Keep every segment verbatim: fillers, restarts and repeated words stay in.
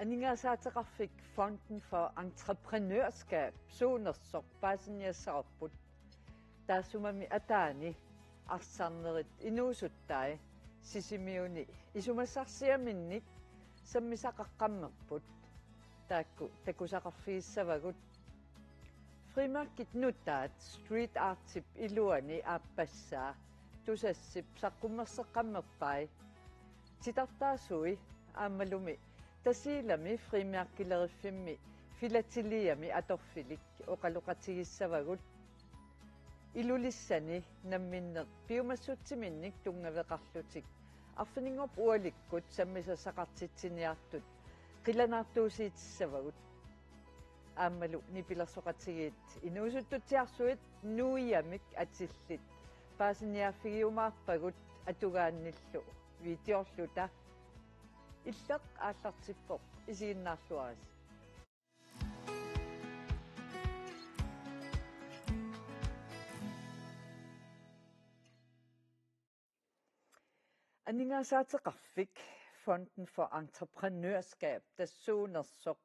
Aningaasaateqarfik Fonden for Entreprenørskab suunersoq paasiniassavarput. Taassumami ataani arsarnerit inuusuttai Sisimiuni isumassarsiaminnik sammisaqaqqammerput. Taakku takusaqarfigissavagut. Frimærkit nutaat street artip iluani aappassaa Tusassip saqqummerseqqammerpai. Titartaasui aammalumi Tasiilami frimærkeleriffimmi filateliami atorfilik oqaloqatigissavagut. Ilulissani namminneq piumassutsiminnik tunngaveqarlutik arfininngorpat ualikkut sammisassaqartitsiniartut qilanaartuusiitissavagut. Aammalu nipilersoqatigiit inuusuttutsiarsuit nuiamik atillit paasiniaaffigiumaarpagut atugaannillu videorluta. Illeq aallartippoq, isiginnaarluarisi. Aningaasaateqarfik Fonden for Entreprenørskab tassuunersoq,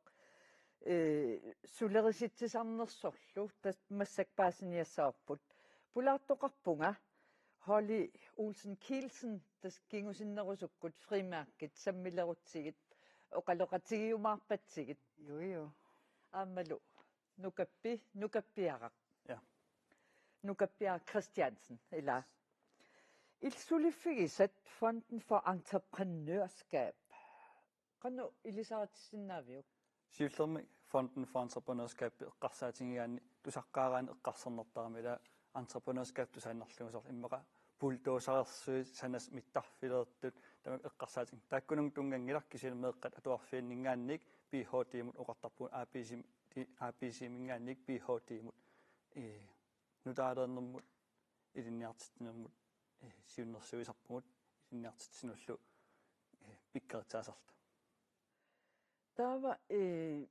eh, sulerissitsisarnersorlu tassa massakkut paasiniassavarput. Pulaartoqarpunga Holly Olsen Kielsen, tassa kingusinnerusukkut frimærkit sammilerutsigit oqaloqatigiumaarpatsigit. Jo, jo. Aammalu Nukappi, Nukappiaraq. Ja. Nukappiaraq Christiansen, ilaa. Illit suliffigisat Fonden for Entreprenørskab. Qanoq ilisaritissinnaaviuk? Siullermik Fonden for Entreprenørskab eqqarsaatigigaanni tusaqqaaraanni eqqarsarnartarami, ilaa, entreprenørskab tusaannarlugu soorlu immaqa bulldozerersuit sanasut mittarfilersut tamakku eqqarsaatigit. Taakkununnga tunnganngilaq, kisianni meeqqat atuarfianninngaanniit P H D-mut oqartarpugut, A B C, A B C-minngaanniit P H D-mut, eh, nutaaleernermut, ilinniartitsinermut, eh, siunnersuisarpugut, ilinniartitsinullu, eh, pikkorissaasarluta. Taava, eh,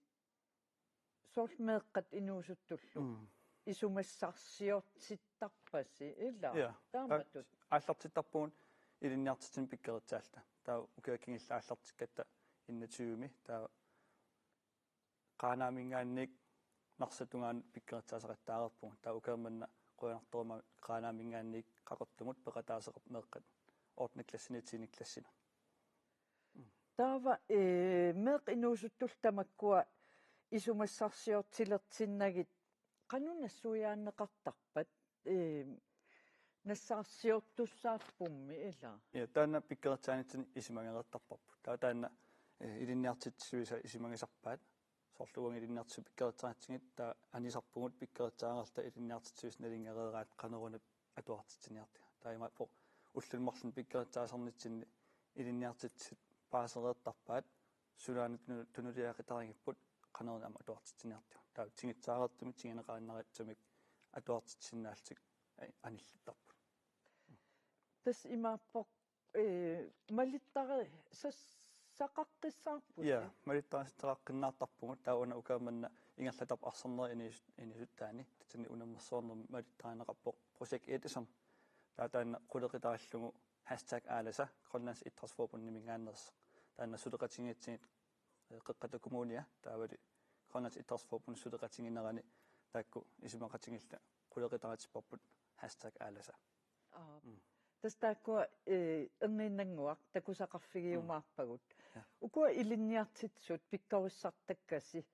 soorlu meeqqat inuusuttullu. Mm. Isumassarsiortittarpasi, ilaa? Ja. Taamatut. Aa-, aallartittarpugut ilinniartitsineq pikkorissaalluta. Taava ukiut kingulliit aallartikkatta enogtyve-mi. Taava Qaanaaminngaanniit Narsap tungaanut pikkorissaasaqattaareerpugut. Taava ukioq manna qujanartorujussuaq Qaanaaminngaanniit Qaqortumut peqataaseqarput meeqqat ottende klassiniit tiende klassini. Taava, eh, meeqqat inuusuttullu tamakkua isumassarsiortilersinnagit qanoq nassuiaanneqartarpat, eh, nassaarsiortussaappummi, ilaa? Ja, taanna pikkorissaanitsinni isumagereertarparput. Taava taanna, eh, ilinniartitsisuisa isumagisarpaat. Soorlu uagut ilinniartitsisut pikkorissaritsigit, taava anisarpugut pikkorissaareerluta ilinniartitsisuisa nalunngereeraat qanoruna atuartitsiniartigu. Taava imaappoq ulluni marlunni pikkorissaasarnitsinni ilinniartitsisut paasereertarpaat, sulaanut tunu-, tunuliaqutarigipput qanoruna aamma atuartitsiniartigu. Taava tigusaareersumik tiguneqaannaritsumik atuartitsisinnaallutik, eh, anillattarput. Tassa imaappoq, eh, malittari-, sa-, saqaqqissaarpusi? Ja, malittarisaqaqqinnaartarpugut. Taava una ukioq manna ingerlattarpoq arsarnerit inuus-, inuusuttaanni. Tassani unammersuarnermi malittarineqarpoq Projekt Edison. Taava taanna qulequtaallugu hashtag Aalasa, Grønlands Idrætsforbundiminngaanneersoq. Taanna suleqatigiitsigit, eh, Qeqqata Kommunia, taavali Grønlands Idrætsforbundip suleqatiginerani taakku isumaqatigiilluta qulequtariipput hashtag Aalasa. Aap. Mm. Tassa taakkua, eh, erniinnannguaq takusaqarfigiumaarpagut. Mm. Ja. Ukua ilinniartitsisut pikkorissartakkasi,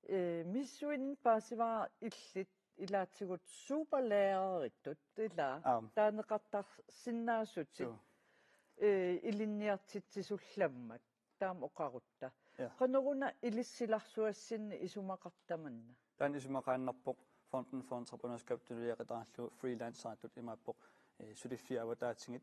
eh, misissuineq paasivara illit ilaatigut superlæreritut, ilaa? Aap. Taaneqartarsinnaasutit. Suu. Eh, ilinniartitsisullammat. Taama oqarutta. Ja. Qanoruna ilissi silarsuassinni isumaqarta manna? Taanna isumaqaannarpoq Fonden for Entreprenørskab tunuliaqutaallugu freelanceritut, imaappoq, eh, suliffiit avataatigut,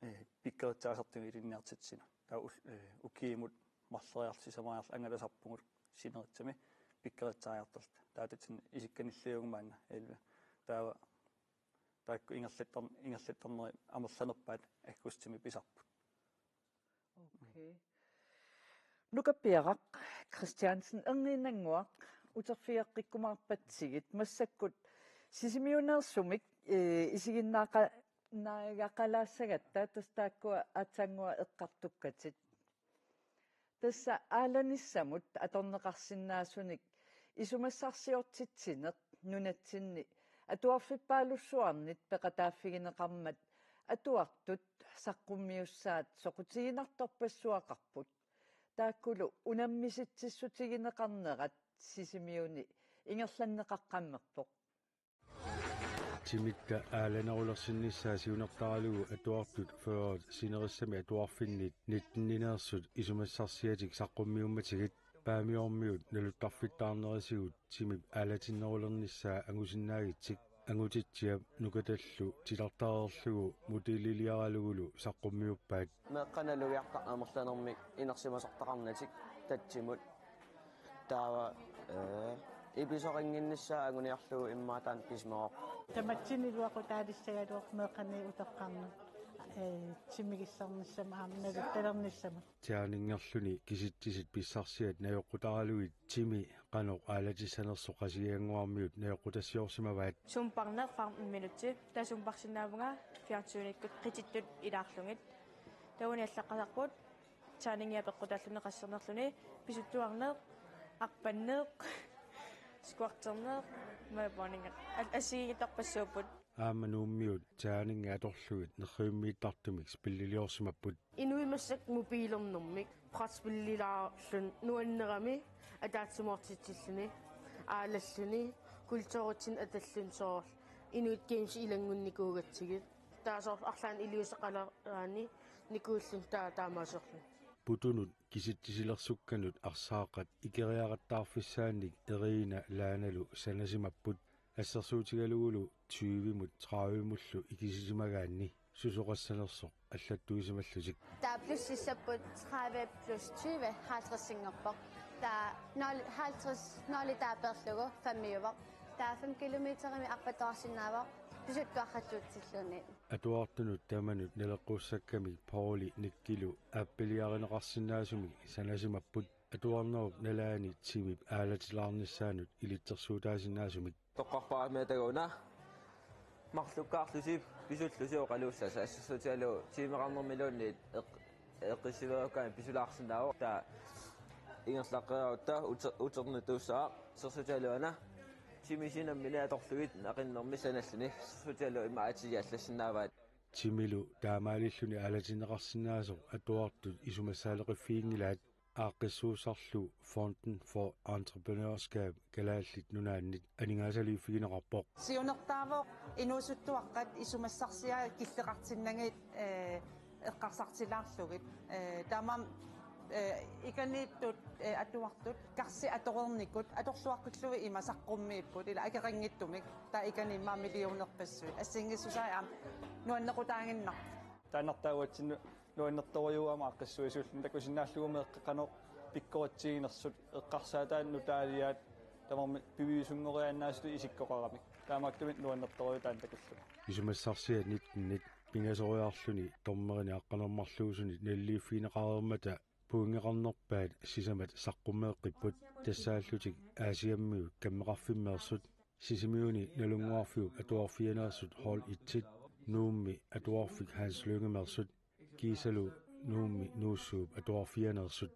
eh, pikkorissaasartut ilinniartitsineq. Taava ul-, eh, ukiumut marloriarluta sisamariarluta angalasarpugut sinerissami pikkorissariartorluta. Taava tassani isikkanilliugu maanna elleve. Taava taakku ingerlattar-, ingerlattarneri amerlanerpaat aggustimi pisarput. Okay. Nukappiaraq Christiansen, erniinnannguaq uterfigeqqikkumaarpatsigit, massakkut Sisimiuneersumik, eh, isiginnaaqa-, naagaqalaassagatta, tassa taakkua aatsaannguaq eqqartukkatit. Tassa aalanissamut atorneqarsinnaasunik isumassarsiortitsineq nunatsinni atuarfippaalussuarnit peqataaffigineqarmat atuartut saqqummiussaat soqutiginartorpassuaqarput. Taakkulu unammisitsissutigineqarnerat Sisimiuni ingerlanneqaqqammerpoq. Timitta aalanerulersinnissaa siunertaralugu atuartut fyrret sinerissami atuarfinnit nittennineersut isumassarsiatik saqqummiummatigit. Paamiormiut naluttarfittaarnerisigut timip aalatinnerulernissaa angusinnaagitsik Angutitsiap nukatallu titartareerlugu modelliliaralugulu saqqummiuppaat. Meeqqat nalugiartarneq amerlanermik inersimasortaqarnatik tatsimut. Taava, ee, ipisoqannginnissaa anguniarlugu immaqa taanna pisimasoq. Tamatsinnut iluaqutaalissagaluarpoq meeqqanit utoqqarnut, ee, timigissarnissamut aamma naluttalernissamut. Terninglerluni kisitsisit pissarsiat najoqqutaralugit timi qanoq aalatissanersoq Qasigiannguarmiut najoqqutassiorsimavaat. Zumbarneq femten minutsi. Taava zumbarsinnaavunga fjernsynikkut qitittut ilaarlugit. Taavani allaqqasarput terningia peqqutaalluni qassernerluni, pisuttuarneq, arpanneq, squatterneq, maverbåndinngeq. Al-, assigiinngitsorpassuupput. Aamma Nuummiut terningi atorlugit nerrivimmiittartumik spilliliorsimapput. Inuit massakkut mobilernermik brætspillilaarluni nuannerami ataatsimoortitsilluni, aalalluni, kulturitsinnik atalluni soorlu Inuit Games ilanngunnikuugatsigit. Taava soorlu arlaannik iliuuseqaleraanni nikuulluni taava taamaaserluni. Putunut kisitsisilersukkanut arsaaqqat ikeriarattaarfissaannik Erina Laanalu sanasimapput. Assersuutigalugulu tyvemut tredivemullu ikisisimagaanni susoqassanersoq allattuisimallutik. Taava plus sissapput tredive plus tyve halvtredsinngorpoq. Taava nul, halvtreds, nul taaperlugu femiuvoq. Taava fem kilometerimi arpattoqarsinnaavoq pisuttuaqqallutilluunniit. Atuartunut tamanut naleqqussakkamik Pauli Nikkilu aappiliarineqarsinnaasumik sanasimapput. Atuarnerup nalaani timip aalatilaarnissaanut ilitsersuutaasinnaasumik. Toqqarparamik takuuna. Marlukkaarlusi pisullusi oqaluussasut assersuutigalugu tiimeqarnermiluunniit eq-, eqqissiveerukkaanni pisulaarsinnaavoq. Taava ingerlaqqeriarutta ute-, uternutuussaaq assersuutigalugu una. Timi sinamminni atorlugit naqinnermi sanalluni assersuutigalugu ima atiliallassinnaavaat. Timilu taamaalilluni aalatinneqarsinnaasoq atuartut isumassaaleqiffiginngilaat. Aaqqissuussarlu Fonden for Entreprenørskab Kalaallit Nunaannit aningaasaliiffigineqarpoq. Siunertaavoq inuusuttuaqqat isumassarsiaat killeqartinnagit, ee, eqqarsartilaarlugit. Ee, taamaammat, ee, ikaniittut, ee, atuartut karsi atoreernikut atorluaqqillugit ima saqqummiipput ila akeqanngitsumik taava ikani immaqa millionerpassuit. Assigiinngissusaa aamma nuannequtaaginnarpoq. Taannartaaguatsinni nuannertorujuugama aaqqissuisuulluni takusinnaallugu meeqqat qanoq pikkoritsiginersut eqqarsaataat nutaaliaat tamarmik piviusunngoriaannaasutut isikkoqaramik. Taamaattumik nuannertorujuuvoq taanna takullugu. Isumassarsiat nittenit pingasoriarluni dommerinik aqqaneq-marluusunit naliliiffigineqareermata pointeqarnerpaat sisamat saqqummeeqqipput tassaallutik Aasiammiut kammeqarfimmeersut. Sisimiuni Nalunnguarfiup atuarfianeersut hold et-it, Nuummi atuarfik Hans Lyngemeersut, kiisalu Nuummi Nuussuup atuarfianeersut.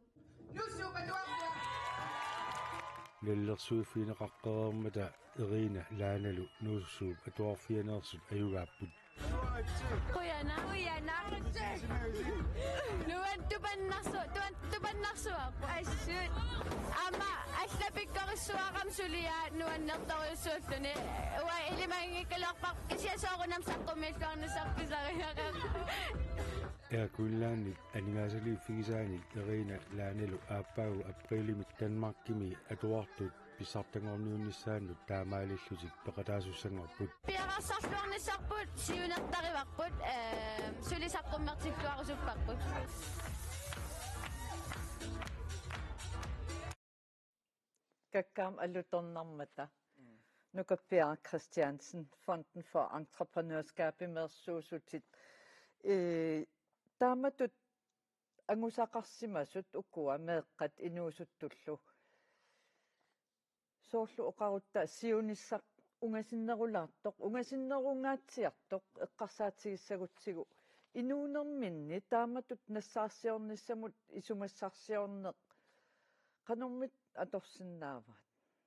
Nalilersuiffigineqaqqereermata Erina Laanalu Nuussuup atuarfianeersut ajugaapput. Qujanaq. Qujanaq. Nuan tupannarsu-, tuan-, tupannarsuarput. Assut. Aamma alla pikkorissuarami suliaa nuannertorujussuulluni. Uanga ilimaginngikkaluarpara kisianni soorunami saqqummiilluarnissaq pisariaqarpoq. Air Greenlandip aningaasaliiffigisaani Erina Laanalu aappaagu apriilimi Danmarkimi atuartut pissartanngorniunnissaannut taamaalillutik peqataasussanngorput. Piareersarluarnissarput siunertarivarput, ee, suli saqqummertilluarusupparput. Kakkaak alutornarmata. Mm. Nukappiaraq Christiansen, Fonden for Entreprenørskabimeersuusutit. Ee, taamatut angusaqarsimasut ukua meeqqat inuusuttullu. Soorlu oqarutta siunissaq ungasinnerulaartoq, ungasinnerungaatsiartoq eqqarsaatigissagutsigu Inuunerminni taamatut nassaarsiornissamut isumassarsiorneq qanormita atorsinnaavaat?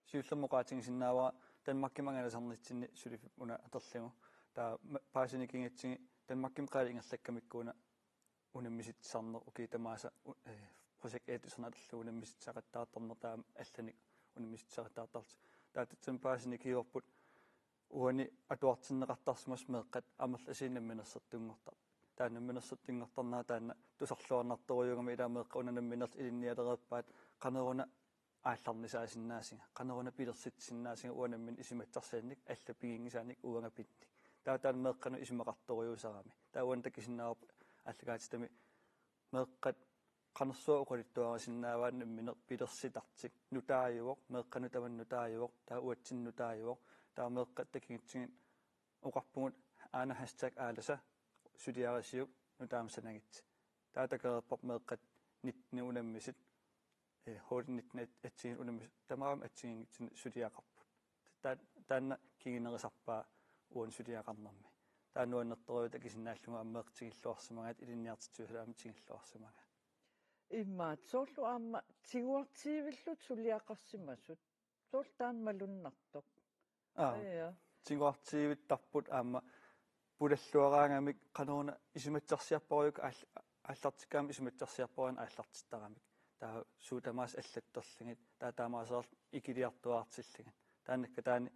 Siullermik oqaatigisinnaavara Danmarkimi angalasanernitsinni suliffik una atorlugu. Taava ma-, paasinikinngitsunik Danmarkimi qaalit ingerlakkamikku una unammisitsisarneq, ukiut tamaasa u-, eh, projektit atorlugu unammisitsisaqattaartarneq, taava allanik unammisitsisaqattaartarlutik. Taava tassani paasinikiuarput uani atuartinneqartarsimasoq meeqqat amerlasuut namminersortunngortartut. Taava namminersortunngortarnera taanna tusarluarnartorujuugami, ilaa meeqqat una nammineq ilinnialereerpaat qanoruna aallarnisaasinnaasunga, qanoruna pilersitsisinnaasunga uanga nammineq isumassarsiornikkut, allat piginngisaannik uanga pinnik. Taava taanna meeqqanut isumaqartorujuusarami. Taava uani takusinnaavarput aallakaatitami meeqqat qanorsuaq oqaluttuarisinnaavaat nammineq pilersitartut. Nutaajuvoq, meeqqanut tamanut nutaajuvoq, taava uatsinnut nutaajuvoq, taava meeqqat takugutsigu oqarpugut aana hashtag aalasa suliarisiuk nutaamik sanagitsi. Taava takoreerparput meeqqat nitten unammisut, eh, H nitten at-, atsiginngi-, unammisut tamarmik assigiinngitsunik suliaqarput. Taa-, taanna kingunerisarpaa uani suliaqarnermi. Taava nuannertorujuuvoq takusinnaallugu aamma meeqqat tigulluarsimagaat, ilinniartitsisusut aamma tigulluarsimagaat. Imaattoq, soorlu aamma tiguartiivillutik suliaqarsimasut. Soorlu taanna malunnartoq. Aa. Ja. Tiguartiivittarput aamma pulalluaraangamik qanoruna isumassarsiorparujuk aall-, aallartikkaangamik isumassarsiorparujuk aallartittaramik. Taava suut tamaasa allattorlugit, taava taamaaseq ikiliartuaartillugit. Taannakka taanna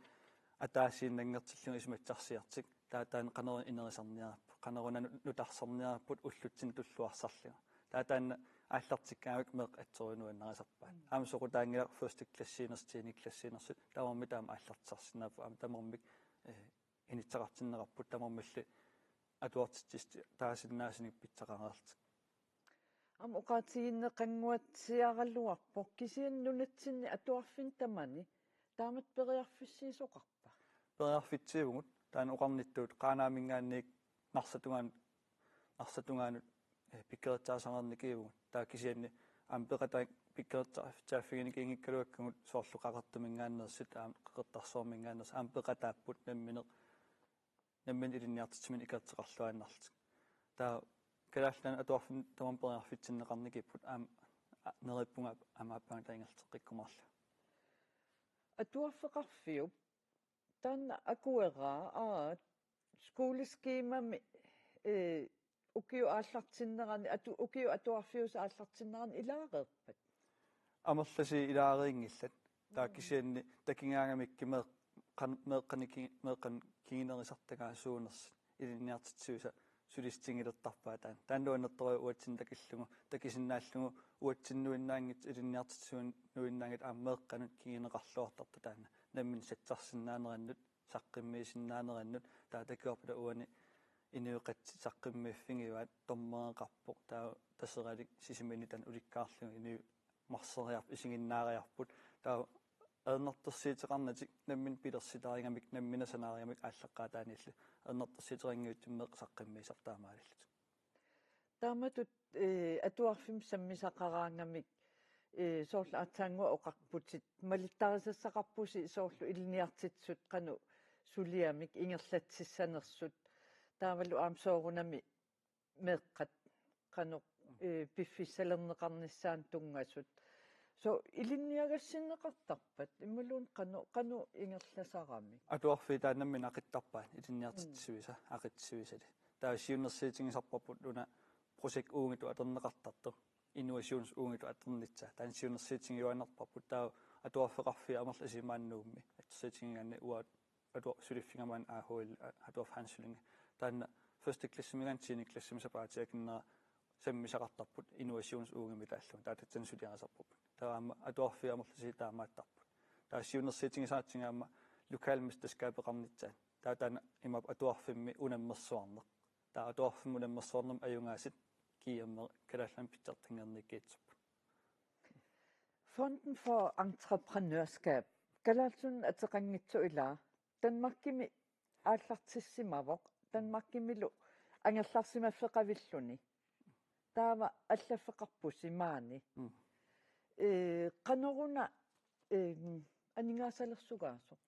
ataasiinnanngortillugu isumassarsiortut. Taava taanna qanoruna inerisarniarparput, qanoruna nu-, nutarsarniarparput ullutsinni tulluarsarlugu. Taava taanna aallartikkaangamik meeqqat assorujuk nuannarisarpaat. Mm. Aamma soqutaanngilaq første klassiinersut, tiende klassiinersut, tamarmik taama aallartisarsinnaapput, aamma tamarmik, eh, inissaqartinneqarput, tamarmillu atuartitsisut taasinnaasunik pissaqareerlutik. Aamma oqaatigineqannguatsiaraluarpoq, kisianni nunatsinni atuarfinni tamani taamatut periarfissiisoqarpa? Periarfitsiivugut, taanna oqarnittut Qaanaaminngaanniit Narsap tungaanut, Narsap tungaanut, eh, pikkorissaasareernikuuvugut. Taava kisianni aamma peqataa-, pikkorissaaffiginikinngikkaluakkagut soorlu Qaqortuminngaanneersut, aamma Qeqertarsuarminngaanneersut, aamma peqataapput nammineq, nammineq ilinniartitsisumik ikerteqarluinnarlutik. Taava Kalaallit Nunaanni atuarfimmi tamarmik periarfitsinneqarnikuupput, aamma, a-, neriuppunga aamma aappaagu taanna ingerlateqqikkumaarlugu. Atuarfeqarfiup taanna akueraa, aa, skoleskemami, eh, ukiup aallartinnerani, atu-, ukiup atuarfiusoq aallartinnerani ilaareerpat? Amerlasuut ilaareerinngillat. Taava, mm, kisianni takugaangamikku meeq-, qan-, meeqqani ki-, meeqqanut kingunerisartagaat suunersut ilinniartitsisuisa sulissutigilertarpaat taanna. Taanna nuannertorujuk uatsinnut takullugu, takusinnaallugu uatsinnuinnaanngitsut, ilinniartitsisuinuinnaanngitsut aamma meeqqanut kinguneqarluartartut taanna. Nammineq sassarsinnaanerannut, saqqummiisinnaanerannut, taava takuarput uani inuit qassit saqqummiiffigivaat, dommereqarpoq, taava Taseralik sisimiinut taanna ulikkaarlugu inuit marseriarput, isiginnaariarput, taava ajornartorsiuteqarnatik nammineq pilersitarigamik, nammineq sanaarigamik aallaqqaataaniillu ajornartorsiuteqanngitsumik meeqqat saqqummiisartut taamaalillutik. Taamatut, eh, atuarfimmi sammisaqaraangamik, eh, soorlu aatsaannguaq oqarputit, malittarisassaqarpusi soorlu ilinniartitsisut qanoq suliamik ingerlatsissanersut, taavalu aamma soorunami meeqqat qanoq, eh, piffissalerneqarnissaannut tunngasut. Soorlu ilinniagassinneqartarpat imaluunniit qanoq, qanoq ingerlasaramik? Atuarfiit taanna nammineq aquttarpaat, ilinniartitsisuisa, mm, aqutsisuisali. Taava siunnersuutigisarparput una projekt uunngitsoq atorneqartartoq, innovationsprojekt uunngitsoq atornissaa. Taanna siunnersuutigiuaannarparput, taava atuarfeqarfiit amerlasuut maani Nuummi. Assersuutigigaanni uanga atu-, suliffiga maani A H L, a-, Atuarfik Handelshøjskolen. Taanna første klassimiit tiende klassimut sapaatip akunnera sammisaqartarput innovationsprojektimik taallugu. Taava tassani suliarisarparput. Taava aamma atuarfiit amerlasuut taamaattarput. Taava siunnersuutigisaatigut aamma lokalmesterskabeqarnissaat. Taava taanna imaappoq atuarfimmi unammersuarneq. Taava atuarfimmi unammersuarnermi ajugaasut G M R Kalaallit Nunaanni pissartanngornikkuussapput. Fonden for Entreprenørskab. Kalaallit Nunaat ateqanngitsoq, ilaa, Danmarkimi aallartissimavoq, Danmarkimilu angerlarsimaffeqavilluni. Taava allaffeqarpusi maani. Mm. Eh, qanoruna, eh, aningaasalersugaasoq?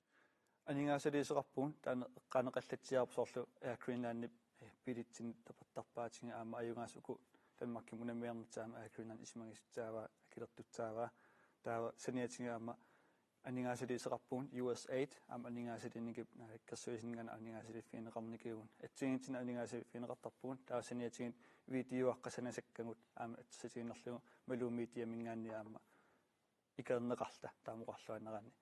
Aningaasaliisoqarpugut, taanna eqqaaneqallatsiarpoq soorlu Air Greenlandip, eh, billetsinut tapertarpaatigut aamma ajugaasut uku Danmarkimut unammiarnissaq aamma Air Greenland isumagisussaavaa, akilertussaavaa. Taava saniatigut aamma aningaasaliisaqarpugut, U S Aid aamma aningaasaliinnikuuvoq, Naalakkersuisuninngaanniit aningaasaliiffigineqarnikuuvugut. Assigiinngitsunik aningaasaliiffigineqartarpugut, taava saniatigut videoaqqat sanasakkagut aamma assigiinngitsutiinnarlugu Malou Mediaminngaanniit aamma ikerneqarluta taama oqarluaannaraanni.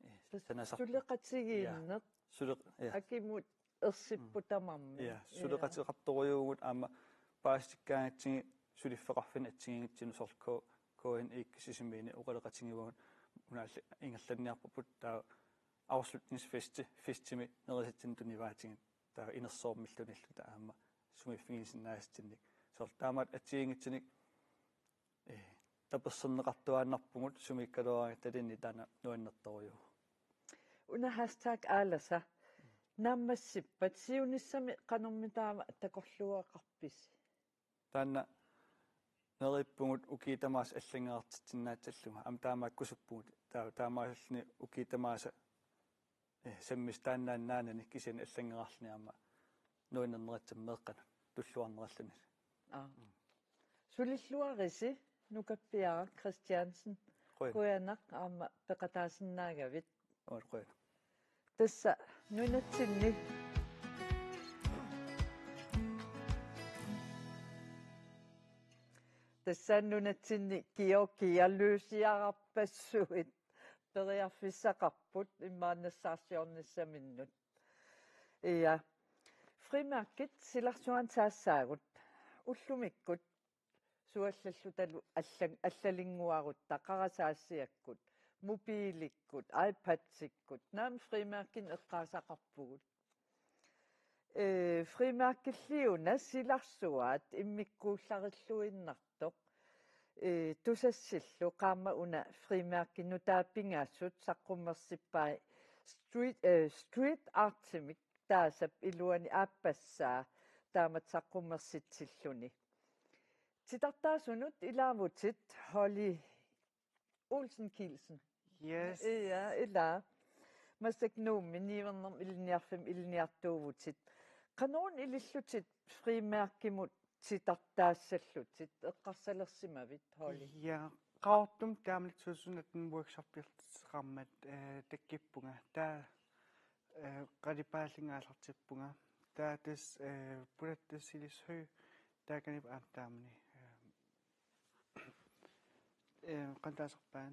Ee, tassa sanasar-, suleqatigiinneq. Ja. Suleq-, ja. Akimut ersipput. Mm. Tamarmik. Ja, ja. Suleqateqartorujuuvugut aamma paasitikkaangatsigit suliffeqarfinni assigiinngitsunut, soorlu K-, K N I-kkut Sisimiuni oqaloqatigivagut, una allat ingerlanniarparput, taava afslutningsfesti, festimi nerisatsinnik tunivaatigut, taava inersuarmillunillu taava aamma sumiiffigisinnaasatsinnik. Soorlu taamaattut assigiinngitsunik ee, taperserneqartuaannarpugut, sumiikkaluaraangatta taanna nuannertorujuuvoq. Una hashtag Aalasa naammassippat siunissami qanormitaava takorluugaqarpisi? Taanna neriuppugut ukiut tamaasa allanngartitsinnaatsallugu. Aamma taamaakkusuppugut. Taa-, taamaasilluni ukiut tamaasa, ee, sammisut taannaannaanani kisianni allanngararluni aamma nuannerneratsigit meeqqanut tulluarneralluni. Aa. Sulilluarisi Nukappiaraq Christiansen. Qujan. Qujanaq aamma peqataasinnaagavit. Aamma qujanaq. Tassa nunatsinni. Tassa nunatsinni Georgialøsiararpassuit periarfissaqarput immaqa nassaarsiornissaminnut. Ja. Frimærkit silarsuaanut saassaagut. Ullumikkut suallallutalu allan-, allalinnguarutta, qarasaassiakkut, mobiilikkut, iPadikkut, naamik frimærkinik eqqaasaqarpugut. Ee, frimærkilli una silarsuaat immikkuullarilluinnartoq. Ee, Tusassillu qaammat una frimærki nutaat pingasut saqqummersippai street, ee, street artimik taasap iluani aappassaa taamatut saqqummersitsilluni. Titartaasunut ilaavutit Holly Olsen Kielsen. Yes. Ja, ila. Massakkut Nuummi niuernermut ilinniarfimmi ilinniartuuvutit. Qanoruna ilillutit frimærkimut titartaassallutit, eqqarsalersimavit, Holly? Ja, Qaqortumi taamani to tusind atten workshopilertitseqarmat, eh, takkuppunga. Taava, eh, qalipaallinga aallartippunga. Taava tassa, eh, Pulattaasilishøj, taakaniippoq aamma taamani, eh, eh, qanoq taasarpaat?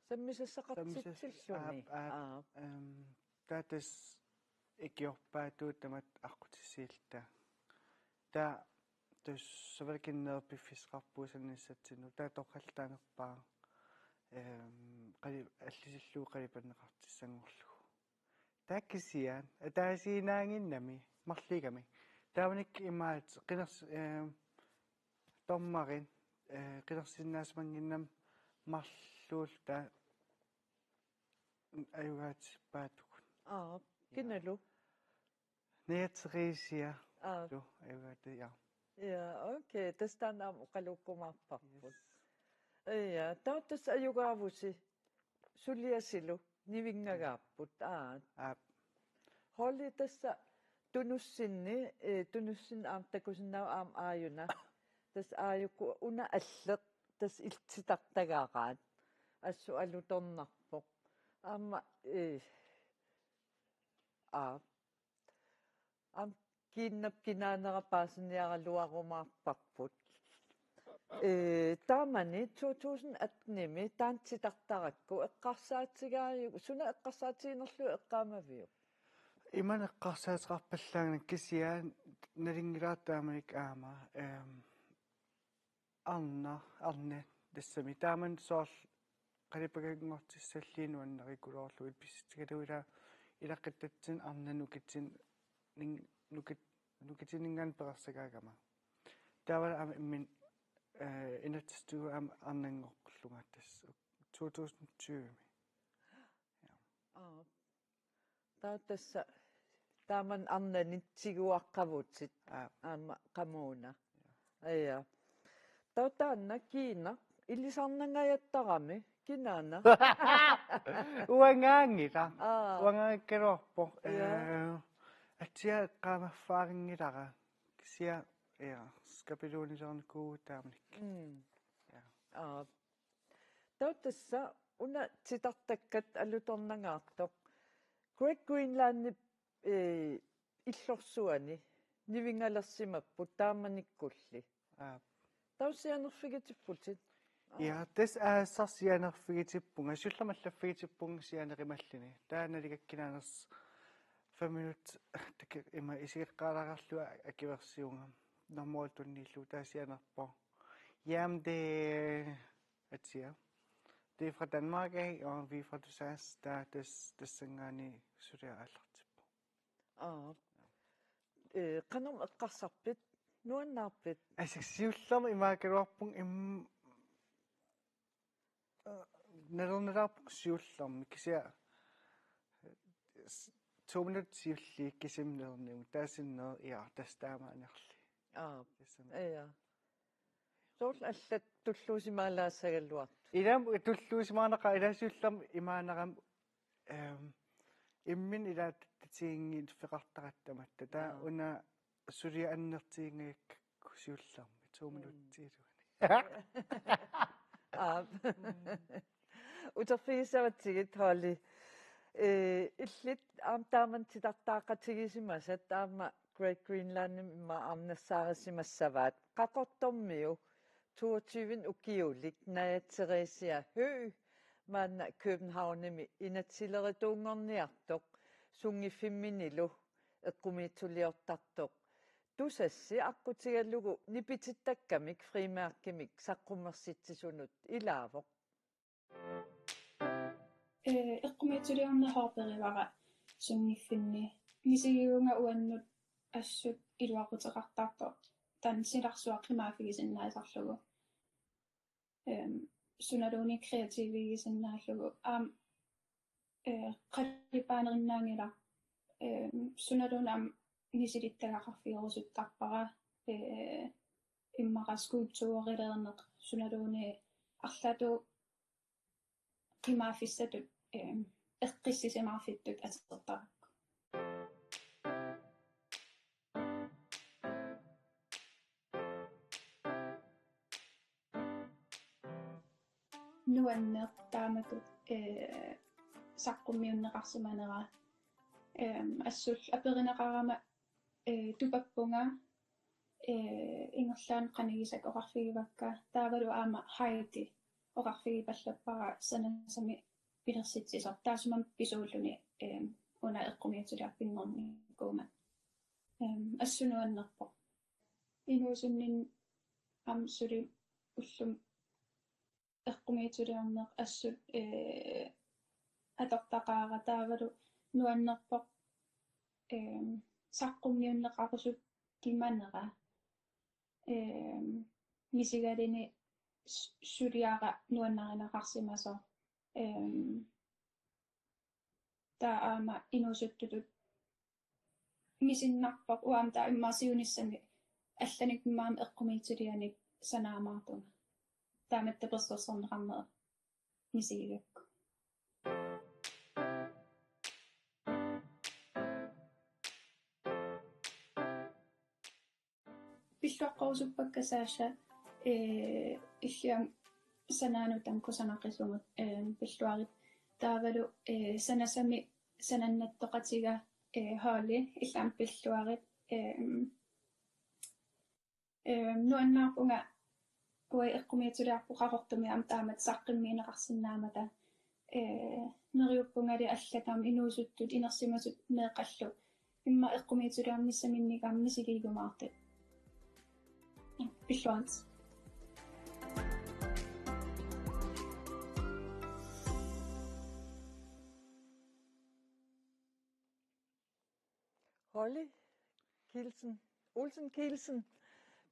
Sammisassaqartitsilluni. Sammisas-, aap, aap. Aap. Ehm, taava tassa ikiorpaatut tamatta aqqutissiilluta. Taava tassa savalikinneq piffissaqarpugut sananissatsinnut. Taava torrallaanerpaaq, ehm, qali-, allisillugu qalipanneqartussanngorlugu. Taava kisianni ataasiinnaaginnami marluugami. Taamanikkut imaattoq qiners-, eh, dommerit, eh, qinersisinnaasumannginnami marluulluta ajugaatippaatigut. Aap, ja. Kinalu? Naja Theresia. Aap. Lu, ajugaati, ja. Ja, okay. Tassa taanna aamma oqaluukkumaarparput. Yes. Ja, taava tassa ajugaavusi suliasilu nivinngagaapput, aat. Aap. Holly, tassa tunussinni, eh, tunussinni aamma takusinnaavat aamma aajuna. Tassa aajuku una alleq, tassa illit titartagaraat. Assut alutornarpoq. Aamma, eh, aap. Aamma kiinnap kinaanera paasiniaraluarumaarparput. Ee, taamani to tusind atten-imi taanna titartarakku eqqarsaatigaaju-, suna eqqarsaatiginerlugu eqqaamaviuk? Imannak eqqarsaateqarpallaanngilaq kisianni nalunngilara taamanikkut aamma, ehm, arnaq, arnaq tassami. Taamani soorlu qalipakanngortissallugu nuannarikuloorlugit pissutigalugu ilaa ilaquttatsinni arnaq nukitin-, ning-, nukit-, nukitininngaanniit perorsagaagama. Taava aamma imminut, eh, inatsisitigut aamma arnanngoqqillunga tassa to tusind tyve-mi. Ja. Aap. Taava tassa taamani arnanit tiguaqqavutit. Aap. Aamma qamuuna. Ja. Ja. Taava taanna kiinaq ilisarnangajattarami, kinaana? Uangaanngilaq. Aap. Uangaanngikkaluarpoq. Ja. Eh, Atia eqqaamaffaarinngilara. Kisianni, ja, skabelonilernikuuvugut taamanikkut. Mm. Ja. Aa. Taava tassa una titartakkat alutornangaartoq Great Greenlandip, eh, illorsuani nivingalersimapput taamanikkulli. Aap. Taava sianerfigitipputit? Aa. Ja, tassa aasaq sianerfigitippunga, siullermik allaffigitippunga sianerimalluni. Taava naligakkit naanersoq fem minut, tak-, ima isigeqqaalaarlunga akuersivunga. Normal tunniullugu taava sianerpoq. Jamen, det er Atia. Det er fra Danmark af, og vi er fra Tusass, der er des, des sangani suliaq aallartippoq. Aa. Eh, qanormi eqqarsarpit? Nuannaarpit? Assut siullermik imaakkaluarpunga im-, eh, nalornilaarpunga siullermik kisianni, eh, s-, to minut siulliit kisimi nalornigut. Taava sinneq, ja, tassa taamaannerli. Aa. Tassami. Ja. Soorlu allat tulluusimaalaassagaluartut. Ilaa tulluusimaarnaqaaq, ilaa siullermik imaannaramik, ehm, imminut ilaa tatiginngilluinnartaratta tamatta. Taava, aa, una suliaq annertuunngikkaluarpoq siullermik, to, mm, minutsiiluani. Aap. Mm. Uterfigissavatsigit, Holly. Eh, illit aamma taama titartaaqqatigisimasat aamma Great Greenlandimi immaqa aamma nassaarisimassavaat. Qaqortormiu toogtyve ukiulik Naja Theresia Høegh maanna Københavnimi inatsisilerituunngorniartoq sunngiffimminnilu eqqumiitsuliortartoq. Tusassi aqqutigalugu nipitittakkamik frimærkimik saqqummersitsisunut ilaavoq. Eh, eqqumiitsuliorneq hobberivara sunngiffinni. Misigivunga uannut assut iluaquteqartartoq. Taanna silarsuaq qimaaffigisinnaasarlugu. Ehm, sunaluunniit kreativigisinnaallugu. Aamma, eh, qalipaanerinaanngilaq. Ehm, sunaluunniit aamma misilittagaqarfigerusuttarpara. Eh, immaqa skulpturilerneq sunaluunniit arlaatigut qimaaffissatut, ehm, eqqissisimaarfittut atortarakku. Nuanneq taamatut, eh, saqqummiunneqarsimanera, ehm, assullu aperineqarama, eh, tupappunga, eh, ingerlaannaq qanigisakka oqarfigivakka, taavalu aamma Heidi oqarfigipallappara sanasamik pilersitsisoq, taassuma pisuulluni, eh, una eqqumiitsuliarpinnguarnikuugama. Eh, assut nuannerpoq. Inuusunninni aamma suli ullumi eqqumiitsuliorneq assut, eh, atortaqaara taavalu nuannerpoq, eh, saqqummiunneqarusukkimanera, eh, misigaluni s-, suliara nuannarineqarsimasoq, eh, taava aamma inuusuttutut misinnarpoq uanga taava immaqa siunissami allanik immaqa eqqumiitsulianik sanaamaartunga. Taamatta tapersersorneqarnera misigigakku. Pilluaqqorusuppakka Sasha, eh, illit aamma sanaanut tamakku sanaqisugut, eh, pilluarit. Taavalu, eh, sanasamik sanannattoqatiga, eh, Holly, illit aamma pilluarit, eh, eh, nuannaarpunga uanga eqqumiitsuliarpunga Qaqortumi aamma taamatut saqqummiunneqarsinnaammata. Eh, neriuppungali allat aamma inuusuttut inersimasut meeqqallu immaqa eqqumiitsuliornissaminnik aamma misigiumaartut. Pilluarit. Holly Kielsen, Olsen Kielsen,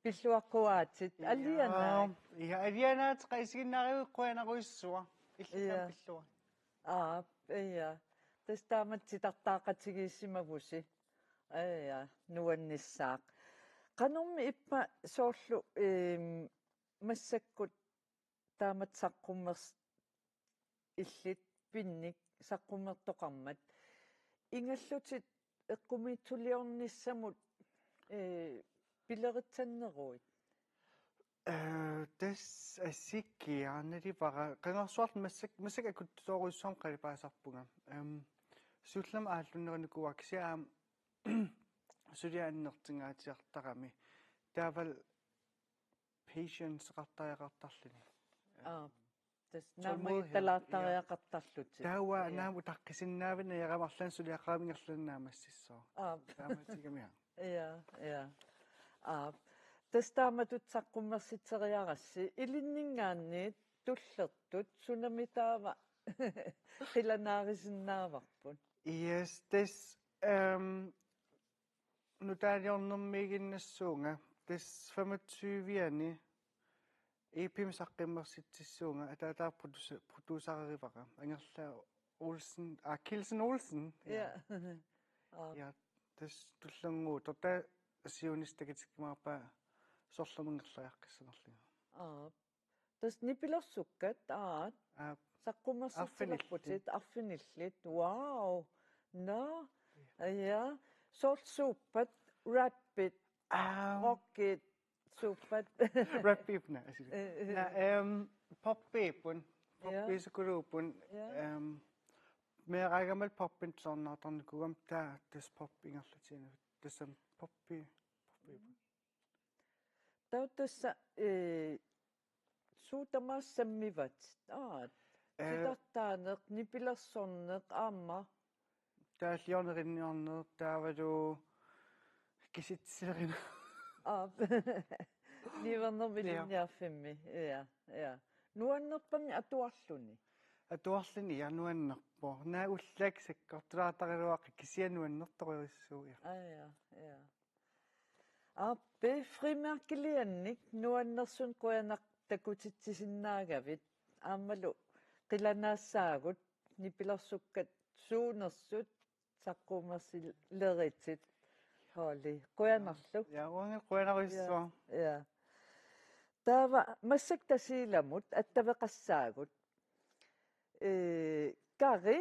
pilluaqquaatit. Ja. Alianaak. Ja, alianaak, isiginnaarivigit qujanarujussuaq. Illit aamma, ja, pilluarit. Aap, ja. Tassa taamatut titartaaqqatigiissimavusi. Ja, nuannissaaq. Qanormi ippa soorlu, ehm, massakkut taamatut saqqummers-, illit pinnik saqqummertoqarmat ingallutit eqqumiitsuliornissamut, ee, pileritsanneruit? Ee, tassa assigiiaannalivara qangarsuarlu massak-, massakkut akuttutoorujussuarmik qalipaasarpunga. Em, siullermik aallunneranikuuara kisianni aamma suliaq annertungaatsiartarami. Taavalu patience-eqartariaqartarluni. Aa, tassa tålmodighed, naammagittalaartariaqartarlutit. Ja. Taava, ja, naamik utaqqisinnaavinnaq, ja, arlaannik suliaqarami ingerlaannaq naammassissaaq. Aa. Taamaattumik. Ja, ja. Aa. Tassa taamatut saqqummersitseriarassi ilinninngaanniit tullertut sunami taava qilanaarisinnaavarput? Yes, tassa, øhm, nutaaliornermiiginnassuunga. Tassa femogtyve-ani E P-mik saqqummersitsissuunga, ataataga produce-, producererivara. Angerlaaq Olsen, ah, Kielsen Olsen. Ja. Ja. Aa. Ja, tassa tullinnguuttoq, taava siunissaq takutikkumaarpaa sorlermi ingerlariaqqissanerlunga. Aa. Tassa nipilersukkat, aat, aap, saqqummersitsilerputit arfinillit. Arfinillit. Wow. Nå. Ja. Soorlu suuppat, rappit, aap, rockit, suuppat. Rappiupput, naa, asili. Eh, eh. Naa, ehm, poppiupput. Ja. Poppiusukuluupput. Ja. Ehm, meeraagamik poppinut tusarnaartarnikuugama, taava tassa pop ingerlatiinnarlugu. Tassami poppi, poppiupput. Taava tassa, eh, suut tamaasa sammivatit? Aat. Eh. Titartaaneq, nipilersorneq, aamma. Taalliorneq, ilinniarneq, taavalu kisitsiserineq. Aap. Niuernermi, ja, ilinniarfimmi. Ja, ja. Nuannerpami atuarluni? Atuarluni, ja, nuannerpoq. Naa ullaakkut sakkortulaartaraluaqaaq, kisianni nuannertorujussuuvoq, ja. Aa, ja, ja. Aappi, frimærkiliannik nuannersunik qujanaq takutitsisinnaagavit. Aammalu qilanaassaagut nipilersukkat suunersut saqqummersileritit. Hooli, qujanarlu. Ja, uanga qujanarujussuaq. Ja, ja. Taava massakkut Tasiilamut attaveqassaagut. Ee, Kari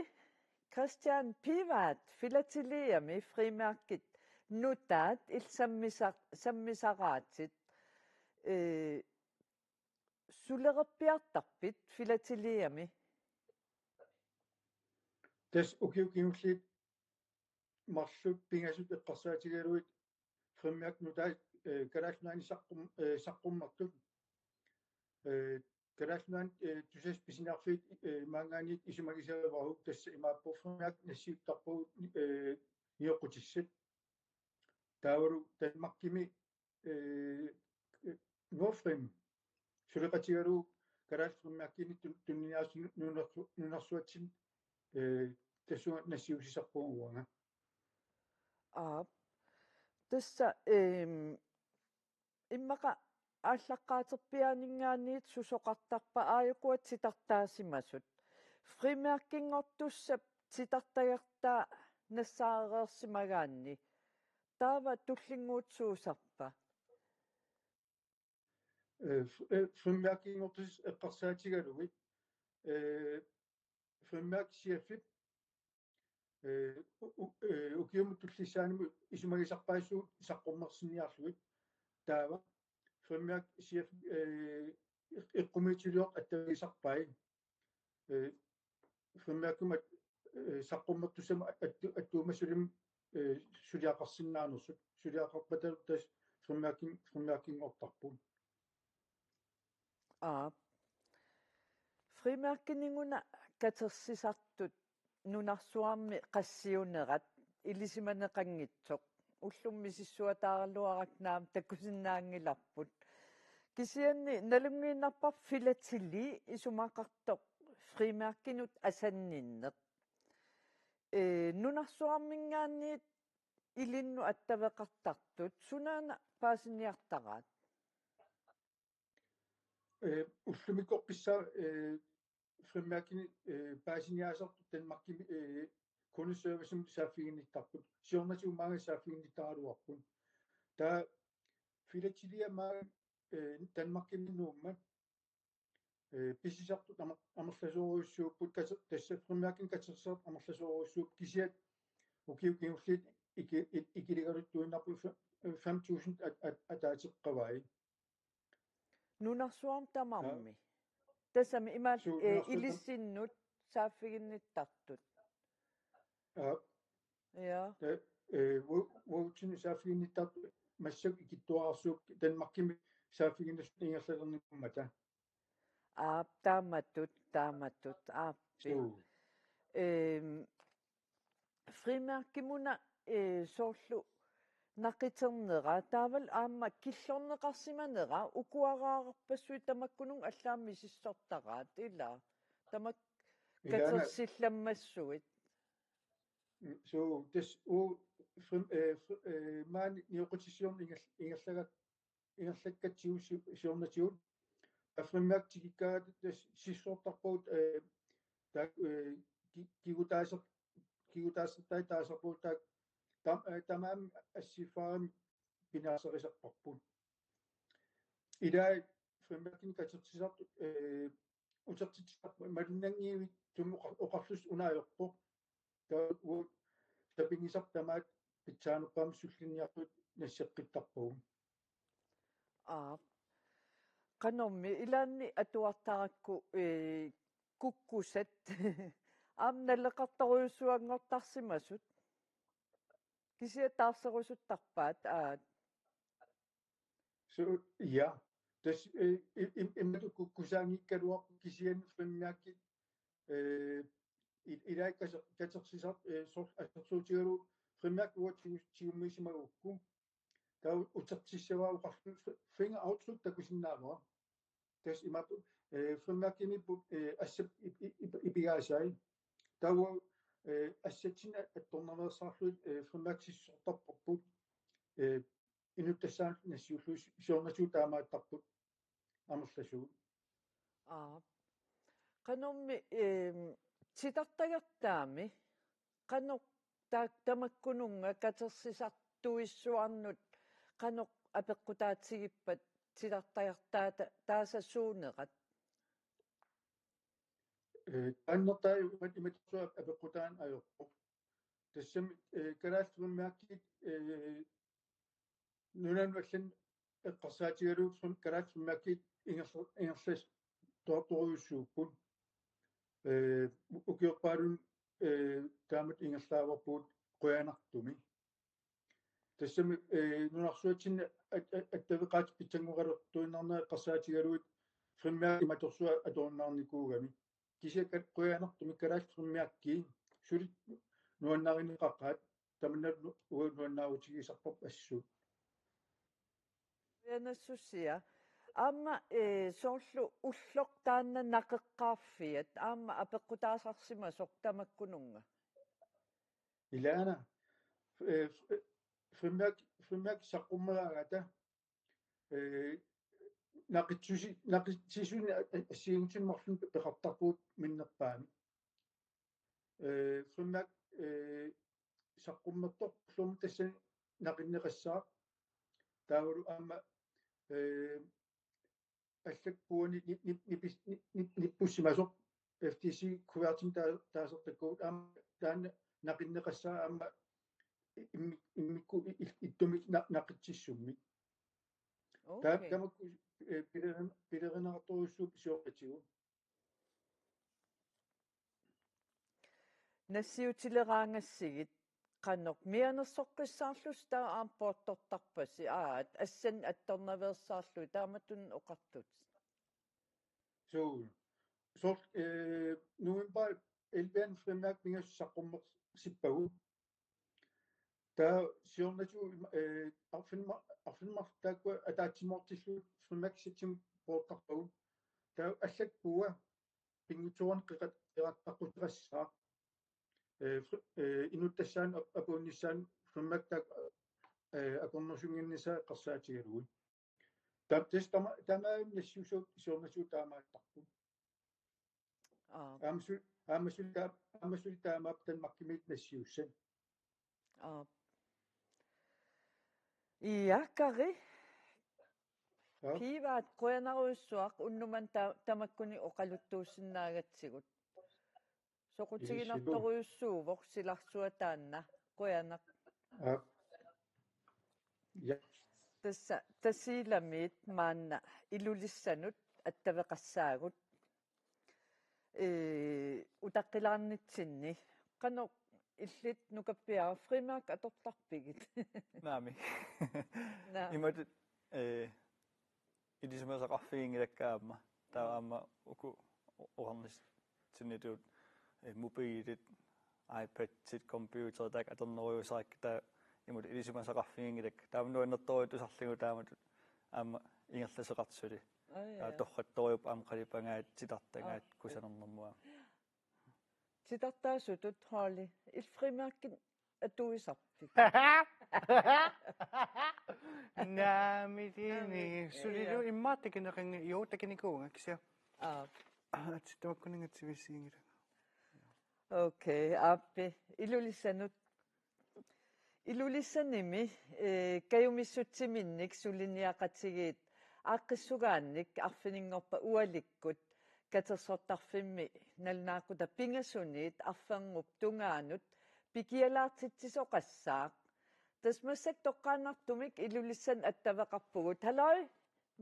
Christian Pivaat Filateliami frimærkit nutaat illit sammisa-, sammisaraatit. Ee, sulererpiartarpit Filateliami? Tassa ukiut kingulliit marluk pingasut eqqarsaatigalugit frimærkit nutaat, eh, Kalaallit Nunaanni saqqum-, eh, saqqummertut. Eh, Kalaallit Nunaanni, eh, Tusass Pisiniarfiit, eh, maanngaanniit isumagisarivarput, tassa imaappoq frimærkit nassiuttarpagut, eh, nioqqutissat. Taavalu Danmarkimi, eh, Nordfrim suleqatigalugu kalaallit frimærkinik tun-, tuniniaasut nunersu-, nunersuatsinni, eh, tassunga nassiussisarpunga uanga. Aap. Tassa, ehm, immaqa aallaqqaaterpiaaninngaanniit susoqartarpa aajukua titartaasimasut? Frimærkinngortussap titartagartaa nassaareersimagaanni taava tullinnguuttuusarpa? Eh, f-, eh, frimærkinngortussat eqqarsaatigalugit, eh, frimærkit C F-ip, eh, u-, u-, eh, ukiumut tullissaanut isumagisarpaat suut saqqummersinniarlugit. Taava frimærkit C F, eh, eq-, eqqumiitsuliortut attavigisarpai. Eh, frimærkimut, eh, saqqummertussamut attu-, attuumassulimmi, eh, suliaqarsinnaanersut. Suliaqarpata tassa frimærkin-, frimærkinngortarput. Aap. Frimærkiniguna katersisartut nunarsuarmi qassiunerat ilisimaneqanngitsoq. Ullumi misissuataaraluarakku naamik takusinnaanngilarput. Kisianni nalunngiinnarparput filateli isumaqartoq frimærkinut asanninneq. Ee, nunarsuarminngaanniit ilinnut attaveqartartut sunaana paasiniartaraat? Eh, ullumikkorpiaq, eh, frimærkinik, eh, paasiniaasartut Danmarkimi, eh, kundeservicemut saaffiginnittarput. Siornatigut maanga saaffiginnittaraluarput. Taava filatelia maanga, eh, Danmarkimi Nuummi, eh, pisisartut amer-, amerlasoorujussuupput, kate-, tassa frimærkinik katersisartut amerlasoorujussuupput, kisianni ukiut kingulliit iki-, i-, ikiligaluttuinnarput fe-, fem tusind at-, at-, ataaseqqavai. Nunarsuarmi tamarmi. Tassami imaal, suu, eh, nunarsuarmi tam-, ilissinnut saaffiginnittartut. Aap. Ja. Ta-, eh, u-, uatsinnut saaffiginnittartut massakkut ikittuararsuupput Danmarkimi saaffiginnissutit ingerlalernikuummata. Aap, taamatut, taamatut, aappi. Suu. Ehm, frimærkimuna, eh, soorlu naqiternera, taavalu aamma killorneqarsimanera, ukuararpassuit tamakkununnga allaat misissortaraat, ila. Tamak- Ilaana. Katersillammassuit. Mm, suu, tassa uagut frim-, eh, fr-, eh, maani nioqqutissiorneq ingerl-, ingerlaga-, ingerlakkatsigu si-, siornatigut. Taava frimærkit tikikkaangat tassa sissortarpagut, eh, taakku, eh, ki-, kigutaaser-, kigutaasertai taasarpagut taakku tam-, eh, tamarmik assiffaarami pinaaserisassarput. Ilai frimærkinik katersisartut, eh, utertitsisarput malunnanngivik sumi oqa-, oqarlusi una ajorpoq. Taava uagut sapinngisarput tamaat pitsaanerpaamik sullinniartutut nasseqqittarpagut. Aap. Qanormi ilaanni atuartarakku, eh, kukkusat. Aamma naleqartorujussuanngortarsimasut. Kisianni taarserusuttarpaat, aat. Suu, ja. Tassa, eh, i-, i-, imatut kukkusaanngikkaluarput kisianni frimærkit, eh, i-, ilai kase-, katersisar-, eh, sor-, assersuutigalugu frimærkit uagut tigu-, tigummiisimagukku. Taava utertissavaa oqarluni fi-, fingeraftryk takusinnaavara. Tassa imaappoq, eh, frimærkimiipput, eh, assap ip-, ip-, ip-, ipigaasai. Taava, eh, assatsinnik attornaveersaarlugit, eh, frimærkit sissortarparput, eh, inuttassaanut nassiullugit si-, siornatigut taamaattarput amerlasuut. Aap. Qanormi, ehm, titartagartaami, qanoq ta-, tamakkununnga katersisartuissuarnut, qanoq apeqqutaatigippat titartagartaata taasasuunerat? Eh, taanna taava imat-, imatut apeqqutaaneq ajorpoq. Tassami, eh, kalaallit frimærkit, eh, nunanut allanut eqqarsaatigalugu frim-, kalaallit frimærkit ingerla-, ingerlasartorujussuupput. Eh, ukiorpaalunni, eh, taamatut ingerlaavarput qujanartumik. Tassami, eh, nunarsuatsinni at-, at-, attaveqaatit pitsanngoqalertuinnarnerat eqqarsaatigalugit frimærkit imatorsuaq atorunnaarnikuugami. Kisianni qujanartumik kalaallit frimærkii suli nuannarineqaqaat tamanna nu-, uagut nuannaarutigisarparput assut. Qujanassusia. Aamma, eh, soorlu ulloq taanna naqeqqaarfiat, aamma apeqqutaasarsimasoq tamakkununnga. Ilaana, eh, f-, eh, frimærk-, frimærkit saqqummeraangata, eh, naqitsusi-, naqitsisunik a-, a-, assigiinngitsunik marlunnik peqartarpugut minnerpaamik. Eh, frimærk, eh, saqqummertoq ullormut tassani naqinneqassaaq. Taavalu aamma, eh, allakkuani ni-, ni-, nipis-, ni-, ni-, nippussimasoq F T C kuvertimik taa-, taasartakkagut aamma taanna naqinneqassaaq aamma i-, immi-, immikkut i-, i-, ittumik na-, naqitsissummik. Taa-, okay. Tamakku, eh, pilerin-, pilerineqartorujussuupput siornatigut. Nassiutileraangassigit qanoq mianersoqqissaarlusi taava aamma poortortarpasi, aat, assannik attornaveersaarlugit taamatut oqartut. Suu, soorlu, eh, november elleve frimærkit pingasut saqqummersippagut. Taava siornatigut ima-, eh, arfineq-, arfineq-marluk taakkua ataatsimoortillugu frimærkisatsimut poortarpagut. Taava allakkua pinngitsoorani qeqat-, qeqattaqquteqassaaq. Eh, fri-, eh, inuttassaanut ap-, apuunnissaanut frimærkit taakku, eh, akornusunnginnissaat eqqarsaatigalugit. Ta-, tassa tama-, tamarmik nassiussagut siornatigut taamaattarput. Aap. Aamma su-, aamma suli taa-, aamma suli taamaappoq Danmarkimiittut nassiussat. Aap. Ja, Kari. Ja. Pivaat qujanarujussuaq unnuk manna ta-, tamakkununnga oqaluttuussinnaagatsigut. Soqutiginartorujussuuvoq silarsua taanna. Qujanaq. Aap. Ja. Tassa Tasiilamiit maanna Ilulissanut attaveqassaagut. Ee, utaqqilaarnitsinni. Qanoq illit nukappiaraq frimærke atortarpigit? Naamik. Naa. Imatut, ee, ilisimasaqarfiginngilakka aamma. Taava aamma uku o-, oqarnitsinnitut, ee, mobilit, iPadit, computerit taakku atornerujussuusarput taava imatut ilisimasaqarfiginngilakka. Taava nuannertorujussuusarlugu taamatut aamma ingerlasoqartoq suli. Aa, ja. Taava torrattorujuupput aamma qalipagaat, titartagaat, aa, kusanarnermut aamma. Titartaasutut, Holly, illit frimærkit atuisarpit? Naamik, naamik, sulilu, ja, immaqa takuneqanngilaq, jo, takunikuuvunga, kisianni. Aa. Aa, tamakkununnga tivisiinngilanga. Okay, aappi. Ilulissanut. Ilulissanimi, ee, kajumissutsiminnik suliniaqatigiit aaqqissugaannik arfininngorpat ualikkut katersortarfimmi nalunaaqutaq pingasuniit arferngup tungaanut pikialaartitsisoqassaaq. Tassa massakkut toqqaannartumik Ilulissanut attaveqarpugut. Halløj,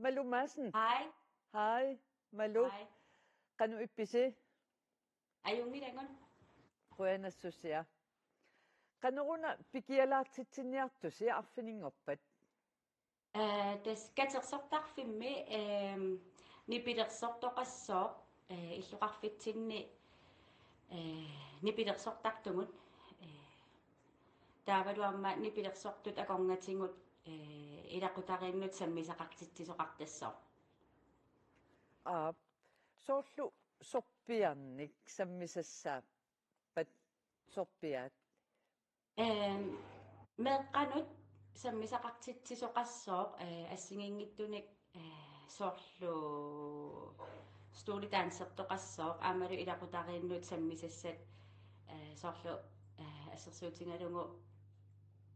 Malu Madsen. Hej. Hej, Malu. Hej. Qanoq ippisi? Ajunngilagut. Qujanassusia. Qanoruna pikialaartitsiniartusi arfininngorpat? Ee, tassa katersortarfimmi, eem, nipilersortoqassooq, ee, illoqarfitsinni, ee, nipilersortartugut, ee, taavalu aamma nipilersortut akornatigut, ee, ilaqutariinnut sammisaqartitsisoqartassooq. Aap, soorlu sorpiarnik sammisassaappat, sorpiaat? Ehm, meeqqanut sammisaqartitsisoqassooq, eh, assigiinngitsunik, eh, soorlu stoledancertoqassooq, aammalu ilaqutariinnut sammisassat, eh, soorlu, eh, assersuutigalugu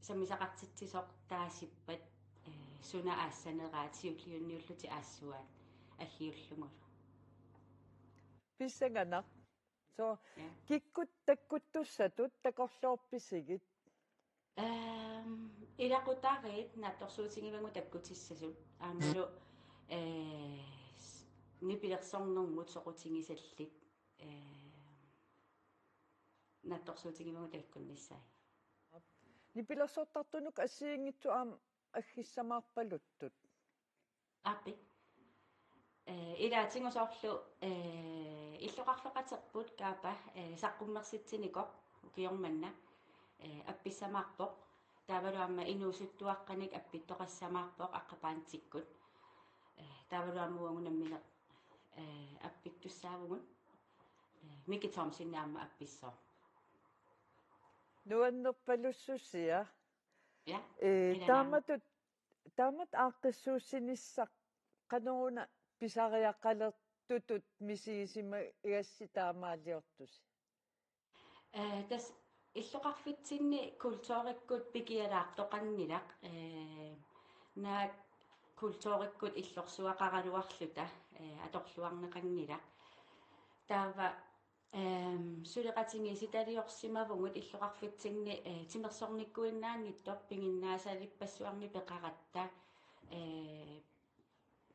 sammisaqartitsisoq taasippat, eh, suna aassaneraat siulliunniullutik aassuaat alliullugulu. Pissanganaq. So, ja, kikkut takkuttussatut takorloorpisigit? Ehm, ilaqutariit naatsorsuutigivagut takkutissasut. Aammalu, eh, s-, nipilersornermut soqutigisallit, eh, naatsorsuutigivagut takkunnissaat. Nipilersortartunut assigiinngitsut aamma aggissamaarpaluttut. Aappi. Eh, ilaatigut soorlu, eh, illoqarfeqaterput Kaapa, eh, saqqummersitsinikoq ukioq manna, eh, appissamaarpoq. Taavalu aamma inuusuttuaqqanik appittoqassamaarpoq aqqapaantikkut. Eh, taavalu aamma uagut nammineq, eh, appittussaavugut. Eh, Miki Thomsen aamma appissooq. Nuannerpalussusia. Ja, eh, ilalaama. Taamatut Taamatut aaqqissuussinissaq qanoruna pisariaqalertutut misigisimagassi taamaaliortusi? Eh, tassa illoqarfitsinni kulturikkut pikialaartoqanngilaq, eh, naak kulturikkut illorsuaqaraluarluta, eh, atorluarneqanngilaq. Taava Ehm, suleqatigiissitaliorsimavugut illoqarfitsinni, eh, timersornikkuinnaanngitsoq piginnaasalippassuarnik peqaratta, eh,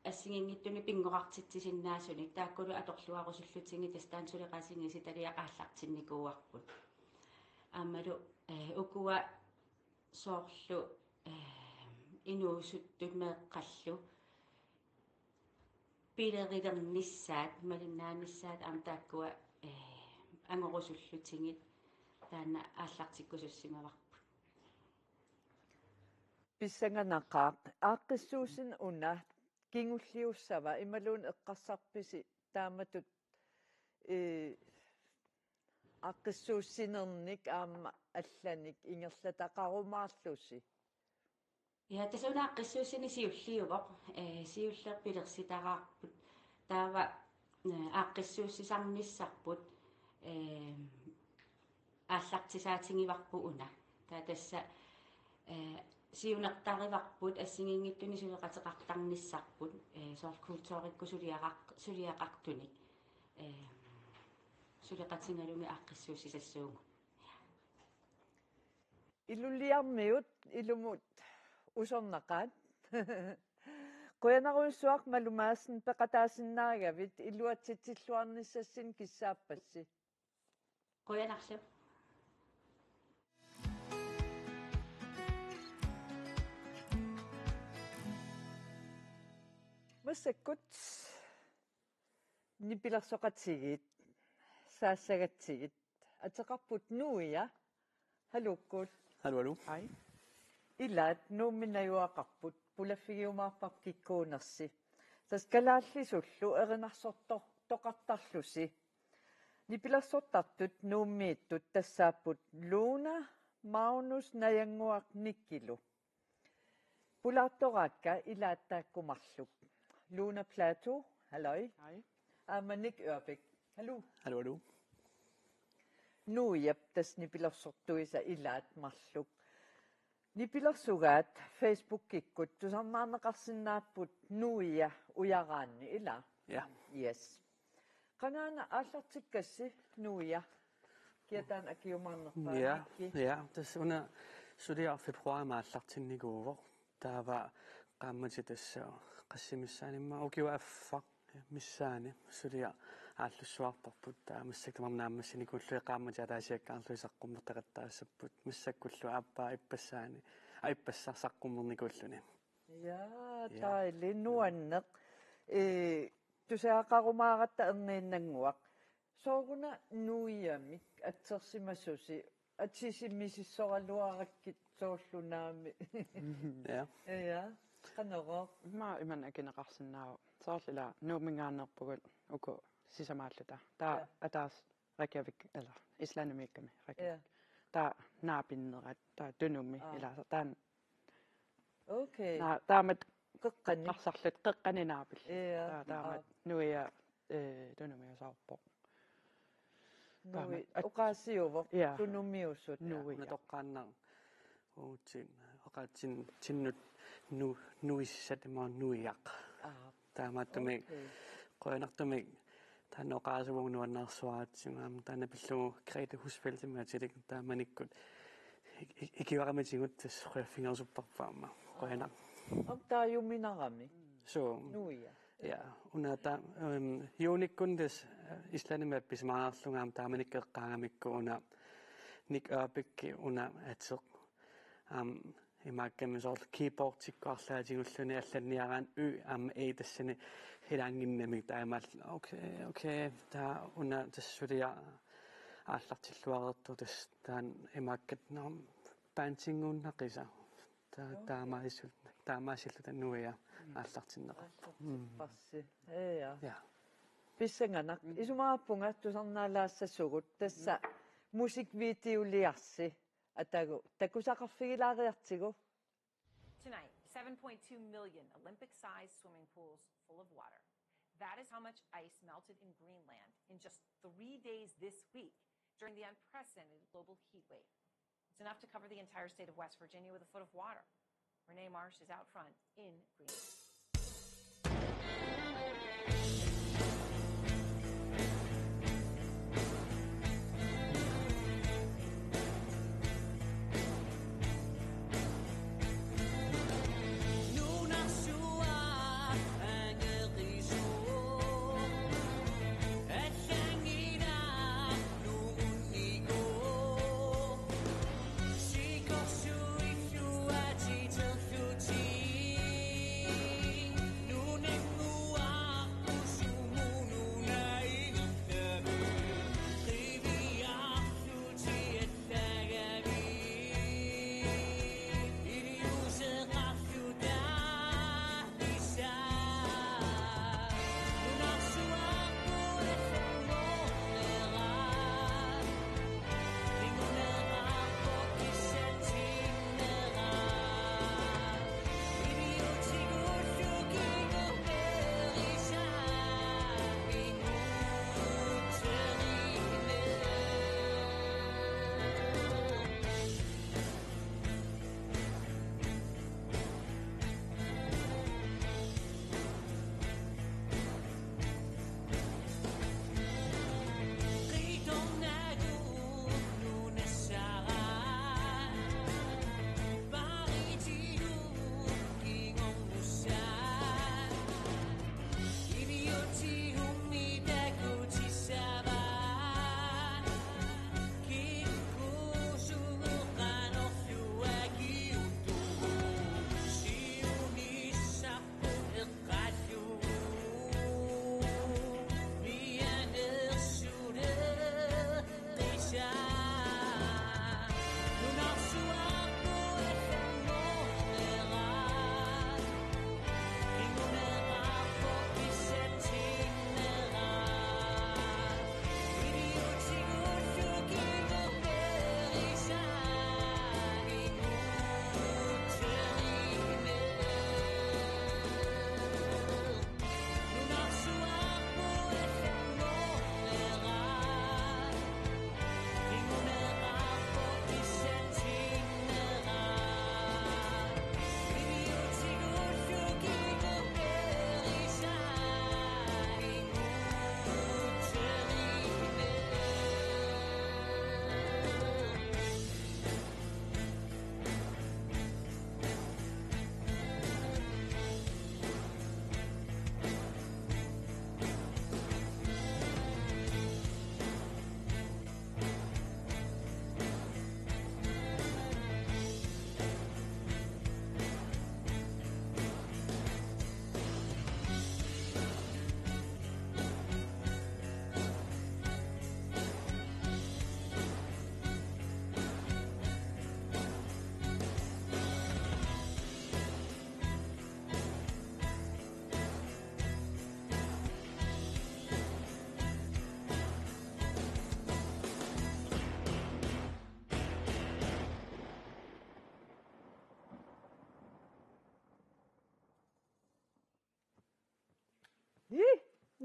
assigiinngitsunik pinngorartitsisinnaasunik, taakkulu atorluarusullutigit tassa taanna suleqatigiissitaliaq aallartinnikuuarput. Aammalu, eh, ukua soorlu, eh, inuusuttut meeqqallu pilerilernissaat, malinnaanissaat aamma taakkua, eh, angorusullutigit taanna aallartikkusussimavarput. Pissanganaqaaq, aaqqissuussineq una kingulliussava imaluunniit eqqarsarpisi taamatut, eh, aaqqissuussinernik aamma allanik ingerlataqarumaarlusi? Ja, tassa una aaqqissuussineq siulliuvoq, eh, siulleq pilersitaraarput. Taava, eh, aaqqissuussisarnissarput, eh, aallartisaatigivarput una. Taava tassa, eh, siunertarivarput assigiinngitsunik suleqateqartarnissarput, eh, soorlu kulturikkut suliaqar-, suliaqartunik, eh, suleqatigalugit aaqqissuussisassuugut. Iluliarmiut ilumut usornaqaat. Qujanarujussuaq Malu Madsen peqataasinnaagavit iluatsitsilluarnissassinnik kissaappassi. Qujanarlu. Massakkut nipilersoqatigiit, saassagatsigit, ateqarput Nuia. Haluukkuul. Haluu, haluu. Hej. Ilaat Nuummi najugaqarput, pulaffigiumaarparput kikkuunersi. Tassa kalaallisullu erinarsortoqartarlusi. Nipilersortartut Nuummiittut tassaapput Luna, Magnus, Najannguaq, Nikilu. Pulaartoraakka ilaat taakku marluk. Luna Platou, halløj. Hej. Aamma Nick Ørbæk. Haluu. Haluu, haluu. Nuiap tassa nipilersortuisa ilaat marluk. Nipilersugaat Facebookikkut tusarnaarneqarsinnaapput Nuia ujaraanni, ilaa? Ja. Yes. Qangaana aallartikkassi, Nuia? Kiataan akiumaarnerpaamikki. Ja, ja, tassa una suliaq februarimi aallartinnikuuvoq. Taava qaammatit tassa qassit missaanni, immaqa ukiup affaq missaani suliaq aallussuarparput, taava massakkut tamarmik naammassinikuullugit qaammatit ataasiakkaarlugit saqqummertaqattaassapput, massakkullu aappaa ippassaani, aa, ippassaq saqqummernikuulluni. Ja, ja. Dejligt. Nuanneq. Ee, tusagaqarumaaratta erniinnannguaq. Sooruna Nuiamik atsersimasusi, atisi misissoraluarakkit soorlu naamik. Ja. Ja. Qanorooq. Immaqa imannak akineqarsinnaavoq. Soorlu ilaa Nuumminngaanneerpugut uku sisamaalluta. Taava, ja, ataaseq Reykjavik, eller Islandimiikkami Reykjavik. Ja. Taava naapinnerat, taava Tunumi, aa, ilaa, taanna. Okay. Naa, taamatut qeqqani. Qeqqarsarluta, qeqqani naapilluta. Ja. Taava taamatut, aa, Nuia, eh, Tunumiusaarpoq. Nui-, taamatut. Oqaasiuvoq, ja, Tunumiusut. Nuia. Una toqqaannaq. Uutsin, oqaatsin, tinnut nu-, nuissat imaluunniit nuiaq. Aa. Taamaattumik, okay, qujanartumik taanna oqaasivunga nuannaarsuaratsigu, aamma taanna pillugu Grethe Husfeldtimik atilik taamanikkut ik-, ik-, ikiueramitigut tassa qujaffigersupparput aamma. Qujanaq. Aamma taajuminarami. Suu. Nuia. Ja, una ta-, øhm, juunikkut tassa, øh, Islandimi appisimaarlunga aamma taamanikkut eqqaagamikku una Nick Ørbæk una ateq. Aamma imaakkami soorlu keyboardikku arlaatigulluunniit allanniaraanni y aamma e tassani ilaanginnami taamaal. Okay, okay, taava una tassa suliaq aallartilluareertoq tassa taanna imaakkat, nå, bandinguunnaqisa. Ta-, okay, taamaasilluta, taamaasilluta Nuia aallartinneqarpoq. Aallartipparsi. Mm. Ja. Ja. Pissanganaq. Mm. Isumaqarpunga tusarnaalaassasugut. Tassa, mm, musikvideoliarsi. Atagu, takusaqarfigilaariartigu. Tonight, seven point two million Olympic-sized swimming pools full of water. That is how much ice melted in Greenland in just three days this week during the unprecedented global heat wave. It's enough to cover the entire state of West Virginia with a foot of water. Renee Marsh is out front in Greenland.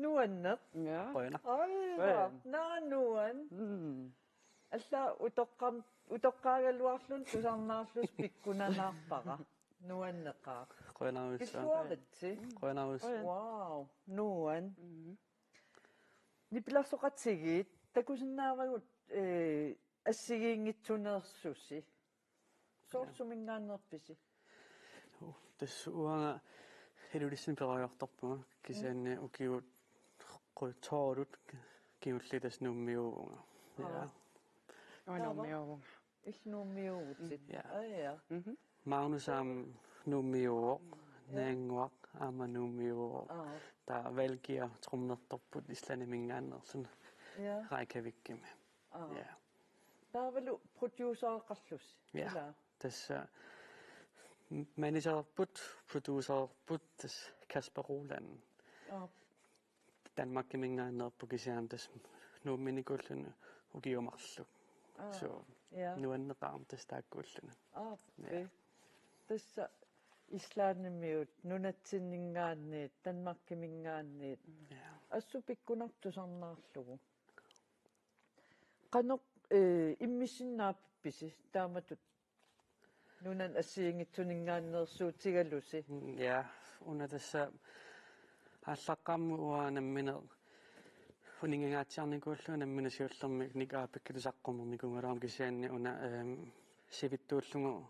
Nuanneq. Ja. Qujanaq. Oj, qujan. Naa nuan. Mm. Alla utoqqam-, utoqqaagaluarluni tusarnaarlusi pikkunanaarpara. Nuanneqaaq. Qujanarujussuaq. Pilluaritsi. Qujanarujussuaq. Wow, nuan. Mm. Nipilersoqatigiit, takusinnaavagut, eh, assigiinngitsuneersusi. Soorlu suminngaanneerpisi? Uu, tassa uanga Ilulissani peroriartorpunga, kisianni ukiut qu-, tolvit kingulliit tassa Nuummiuuvunga. Ja. Aa. Uanga Nuummiuuvunga. Illit Nuummiuuvutsit. Ja. Aa, ja. Mhm. Magnus aamma Nuummiuuvoq, ja. Naannguaq aamma Nuummiuuvoq. Aa. Taava Valgi trommertorput Islandiminngaanneerluni. Ja. Reykjavikimi. Aa. Ja. Taavalu producereqarlusi. Ja. Ilaa. Tassa m-, managererput, producererput, tassa Kasper Roland. Aa. Danmarkiminngaanneerpoq kisianni tassa Nuumminikuulluni ukiut marluk. Aa, so, ja. Nuanneqaaq tassa taakkuulluni. Aa, ja. Okay. Tassa Islandimiut, nunatsinninngaanniit, Danmarkiminngaanniit. Ja. Assut pikkunartoq tusarnaarlugu. Qanoq, eh, immissinnaappisi taamatut nunani assigiinngitsuninngaanneersuutigalusi? Mm, ja, una tassa aallaqqaammut uanga nammineq uninngatingaatsiarnikuullunga nammineq siullermik Nick Aapikkilu saqqummernikuugaluarama kisianni una, ehm, sivitsuullugu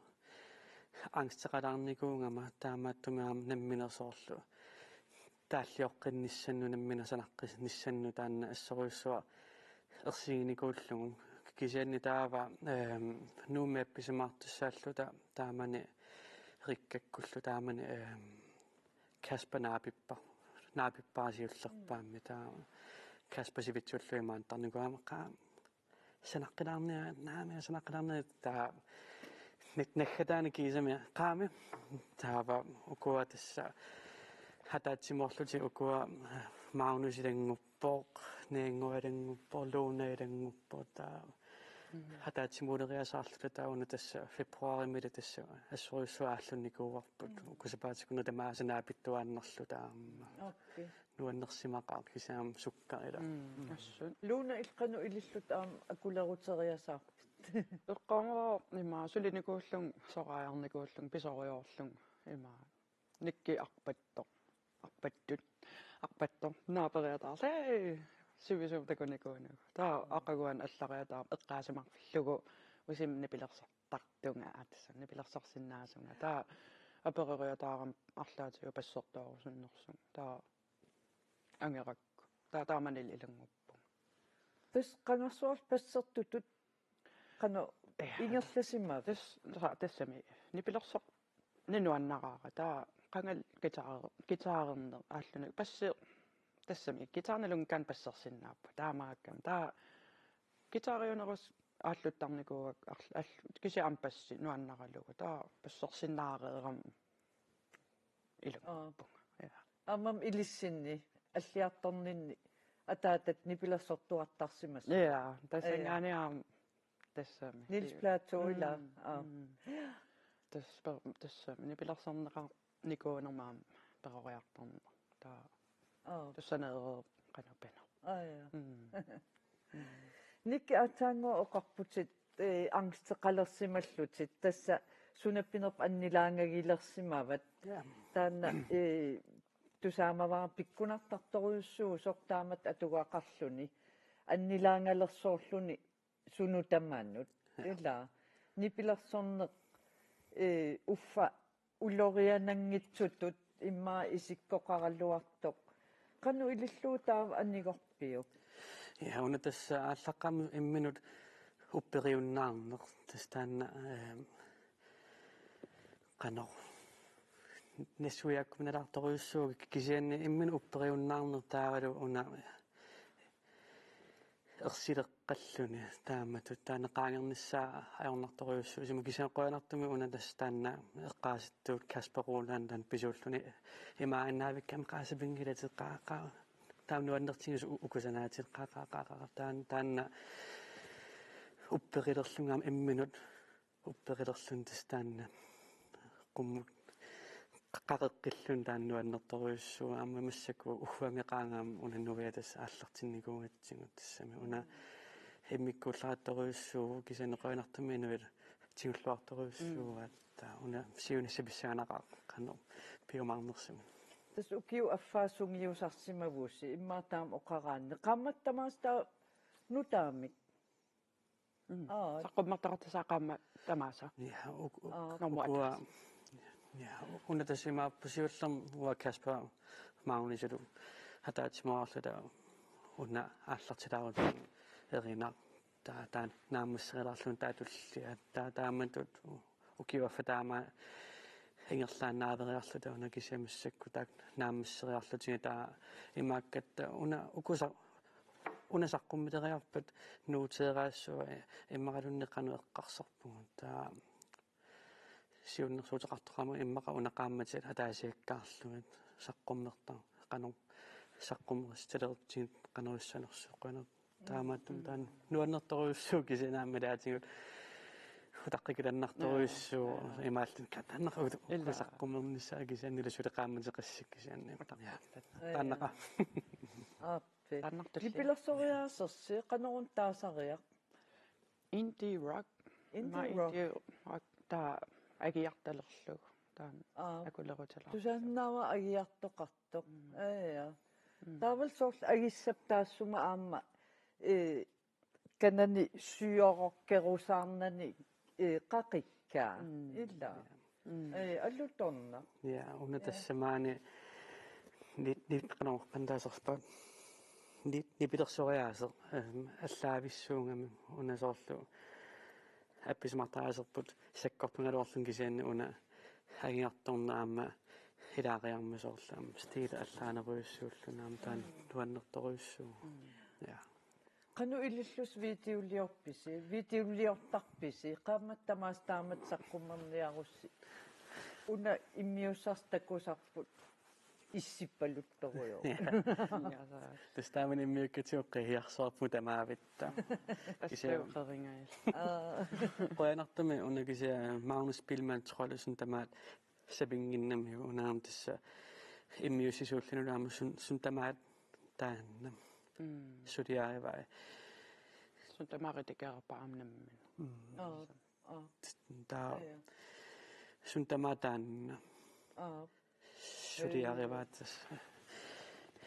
angsteqalaarnikuugama taamaattumik aamma nammineq soorlu taallioqqinnissannut nammineq sanaqqinissannut taanna assorujussuaq ersiginikuullugu. Kisianni taava, ehm, Nuummi appisimaartussaalluta taamani Rikkakkullu taamani, ehm, Kasper naapippa-, naapippara siullerpaammi taava Kasper sivitsuulluni maaniittarnikuugama qaa- Sanaqqinniarneri, naamik sanaqqinniarneri taava nag-, naggataani kiisami qaami. Taava ukua tassa ataatsimoorlutik ukua Magnus ilannguppoq, Naannguaq ilannguppoq, Luna ilannguppoq taava. Mhm. Ataatsimuuleriasaarluta taava una tassa februaarimiilli tassa assorujussuaq aallunnikuuarput. Mhm. Uku sapaatip akunneri tamaasa naapittuaannarluta aamma. Okay. Nuannersimaqaaq kisianni aamma sukkarilaa. Mm, assut. Luna, illit qanoq ilillutit aamma akuleruteriasaarpit? Eqqaamavara ima sulinikuullunga, soraajarnikuullunga, pisoriarlunga ima. Nikki arpattoq. Arpattut. Arpattoq. Naaperiataarluni. Hej! Sivisuumik takunikuunagu. Taava aqaguani allariataarama eqqaasimarfillugu usimik nipilersortartunga, aa, tassa nipilersorsinnaasunga. Taava aperoriataarama arlaatigut passertoorusunnersunga. Taava angerakku. Taava taamani ilannguppunga. Tassa qangarsuarli passertutut qanoq, ja, ingerlasimavit? Tassa, tassa, tassami nipilersorneq nuannaraara. Taava qangali guitar-, guitarerneq aalluni. Bassi, tassami guitar nalunngikkami passersinnaapput. Taamaakkami. Taava guitariunerusoq aalluttarnikuuakka arl-, arl-, kisianni aamma bassi nuannaralugu. Taava passersinnaareerama ilannguppunga. Aa. Ja. Aammami ilissinni alliartorninni ataatat nipilersortuartarsimasut. Ja, tassanngaanniit aamma tassami. Niels Platou, ilaa. Mm, aa. Mm. Tassa per-, tassami nipilersorneqarnikuunerma aamma peroriartorneq. Taava. Aa. Tassaneereerpoq qanoq pineq. Aa, ja. Mm. Nikki, aatsaannguaq oqarputit, eh, angsteqalersimallutit, tassa suna pinerpoq annilaangagilersimavat. Ja. Taanna, eh, tusaamavara pikkunartartorujussuuvoq soorlu taamatut atugaqarluni. Annilaangalersoorluni sunut tamanut. Ja. Ilaa. Nipilersorneq, eh, uffa uloriananngitsutut immaqa isikkoqaraluartoq. Qanoq ilillugu taava anigorpiuk? Ja, una tassa aallaqqaammut imminut upperiunnaarneq. Tassa taanna, ehm, qanoq nassuiaakkuminalaartorujussuuvoq kisianni imminut upperiunnaarneq taavalu una ersileqqalluni taamatut taanna qaangernissaa ajornartorujussuuvoq. Isumaqarpunga qujanartumik una tassa taanna eqqaasittuut Kasper Roland taanna pisuulluni imaaginnaavikkami qaasipinngilatit qaa qaa. Taava nuannertigisut u-, uku sanaatit qaa qaa qaa qaa. Taan-, taanna upperilerlunga aamma imminut upperilerluni tassa taanna qummut qaqeqqilluni taanna nuannertorujussuuvoq, aamma massakkut ugguami qaangaami una nuiatas aallartinnikuugatsigu, tassami una immikkuullarissorujussuuvoq, kisianni qujanartumik inuit tigulluartorujussuuaat, taava una siunissaq pissanganaqaaq qanoq piumaarnersumik. Tassa ukiup affaa sungiusarsimavusi, immaqa taama oqaraanni. Qaammatit tamaasa taava nutaamik. Mm. Aa. Saqqummertaqartussaaqqammat tamaasa. Ja, uk-, uk-, Aa. Normu ukua-, atas. Ja, una tassa imaappoq siullermik uanga Kasper Magnusip ataatsimoorluta una aallartilaarutsigit erinaq, taava taanna naammasserilaarluni taava tullia. Taava taamatut ukiup affaa taama ingerlaannaaveriarluta una kisianni massakkut taakku naammasseriarlutigu, taava imaakkatta una uku sa-, una saqqummiteriarpat nuuteeraassuaq immaqaluunniit qanoq eqqarsarpugut. Taava siunnersuuteqartoqarmat immaqa una qaammatit ataasiakkaarlugit saqqummerta-, qanoq saqqummersitsilerutsigit qanoq issanersoq qanoq. Taamaattumik taanna nuannertorujussuuvoq, kisianni aamma ilaatigut utaqqikilannartorujussuuvoq, imaallutik katanneq ut-, Ila. Uku saqqummernissaat kisianni ilaa suli qaammateqassaaq kisianni. Utaqqillat. Ja. Taannaqa. Aappi. Taannartulli. Nipilersoriaasersi qanoruna taasariaq? Indie rock. Indie Ima rock. Indie rock taava agiartalerlugu. Taanna Aa. Akulerutilaarlugu. Tusaannaava agiartoqartoq. Mm. Aa, ja. Mm. Taavalu soorlu agissap taassuma aamma, ee, kanani sygorokkerusaarnani, ee, qaqikkaa. Mm. Ila. Mm. Ee, alutornaq. Ja, una Ja. Tassa maani ni-, ni-, qanoq qandaasarpa. Ni-, nipilersoriaaseq, ehm, allaavissuugami una soorlu appisimaartariaaserput sakkortugaluarluni kisianni una agiartorneq aamma ilaariarmat soorlu aamma stil allaanerujussuulluni aamma taanna nuannertorujussuuvoq. Mm. Ja. Qanoq ilillusi videoliorpisi, videoliortarpisi, qaammatit tamaasa taamatut saqqummerniarussi. Una immiussarsi takusarput issippaluttorujoq. Ja. Tassa taamani immiukkatsigu qiviarsuarput tamaavitta. Kisianni Tassa qeringail. Aa. Qujanartumik una kisianni Magnus Biilmann Trollesen tamaat sapinnginnamiuk una aamma tassa immiussisuullunilu aamma sun-, suut tamaat taanna. Mm. Suliarivai. Suut tamaat redigererpara aamma nammineq. Mm. Aa, aa. Taava Ja, ja. Suut tamaat taanna. Aa. Suliarivaat tassa.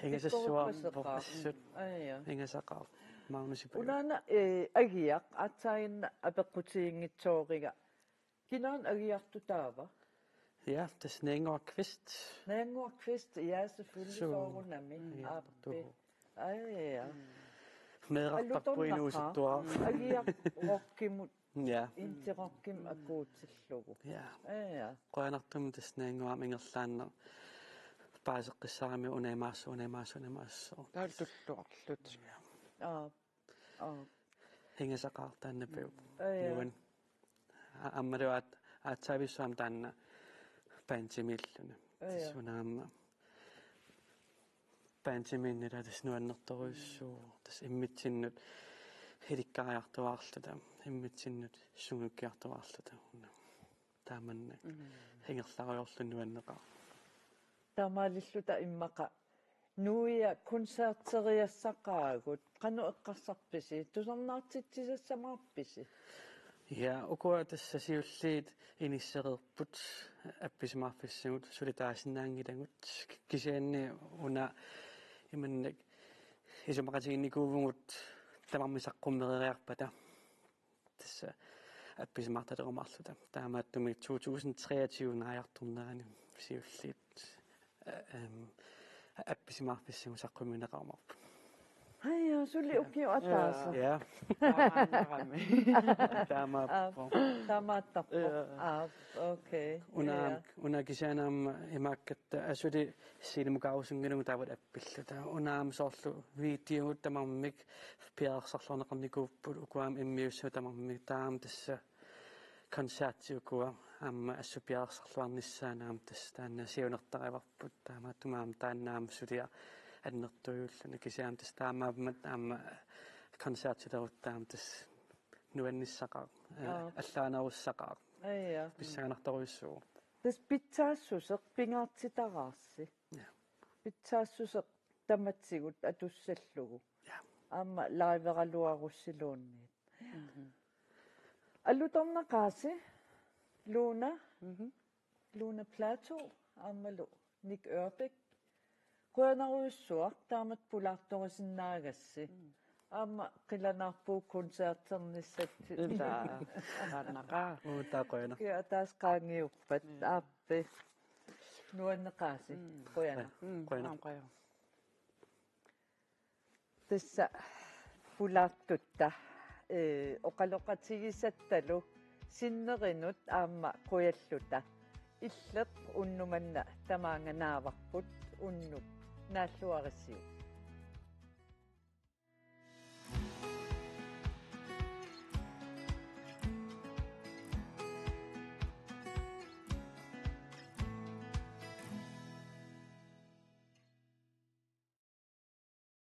Ingasassuarpoq Pikkorippaseqaaq. Assut. Aa, ja. Ingasaqaaq. Magnusip. Unaana, ee, agiaq, aatsaannguaq apeqqutiginngitsooriga. Kinaana agiartoq taava? Ja, tassa Najanguaq Qvist. Najanguaq Qvist, ja, selvfølgelig. Suu. Soorunami. Mm. Aappi. Tuhu. Aa, ja. Meerartarpoq Alutornaqaaq. Inuusuttuaq. Agiaq rockimut. Ja. Indie rockimut akuutillugu. Ja. Aa, ja. Qujanartumik tassa Najanguaq aamma ingerlaannaq paaseqqissaarami una imaassoq, una imaassoq, una imaassoq. Taava tulluarlutik. Ja. Aa. Aa. Ingasaqaaq taanna piu. Aa, ja. Nuan. A-, aammalu aat-, aatsaavissuaq aamma taanna bandimiilluni. Aa, ja. Tassa una aamma bandimiinni ila tassa nuannertorujussuuvoq. Tassa immitsinnut ilikkariartuaarluta, immitsinnut sungiukkiartuaarluta. Una. Taamannak. Mm. Ingerlarujoorluni nuanneqaaq. Taamaalilluta immaqa nuia koncerteriassaqaagut, qanoq eqqarsarpisi, tusarnaartitsisassamaarpisi? Ja, ukua tassa siulliit inissereerput appisimaarfissagut suli taasinnaanngilagut, kisianni una imannak isumaqatigiinnikuuvugut tamarmik saqqummereriarpata. Tassa appisimaartalerumaarluta. Taamaattumik to tusind treogtyve naajartornerani siulliit, eh, ehm, appisimaarfissagut saqqummiunneqarumaarput. Aa, ja, suli ukiup ataaseq. Ja. Taamaannerami. Taamaappoq. Aa, taamaattarpoq. Ja. Aa, okay. Una, ja. Una kisianni aamma imaakkatta asuli silimukaarusunngilagut taava appilluta. Una aamma soorlu videot tamarmik piareersarluarneqarnikuupput, ukua aamma immiussat tamarmik, taava tassa koncertit ukua aamma assut piareersarluarnissaat aamma tassa taanna siunertarivarput, taamaattumik aamma taanna aamma suliaq annertuujulluni, kisianni aamma tassa taamaammat aamma koncertilerutta aamma tassa nuannissaqaaq, eh, Aa. Allaanerussaqaaq. Aa, ja. Pissanganartorujussuuvoq. Tassa pitsaassuseq pingaartitaraarsi. Ja. Pitsaassuseq tamatigut atussallugu. Ja. Aamma live-eraluarussiluunniit. Mhm. Alutornaqaasi Luna, Mhm. Luna Platou, aammalu Nick Ørbæk. Qujanarujussuaq taamatut pulaartorisinnaagassi. Mm. Aamma qilanaarpugut koncerternissatsi. Ilaa, qaannaqaa. Uu, taava qujanaq. Kia taas qaangiuppat. Mm. Aappi. Nuanneqaasi. Mm. Qujanaq. Mm, Qujanaq. Aamma qujanaq. Tassa pulaartutta, ee, oqaloqatigisattalu sinnerinut aamma qujalluta. Illeq unnuk manna tamaanga naavarput, unnuk naalluarisiuk.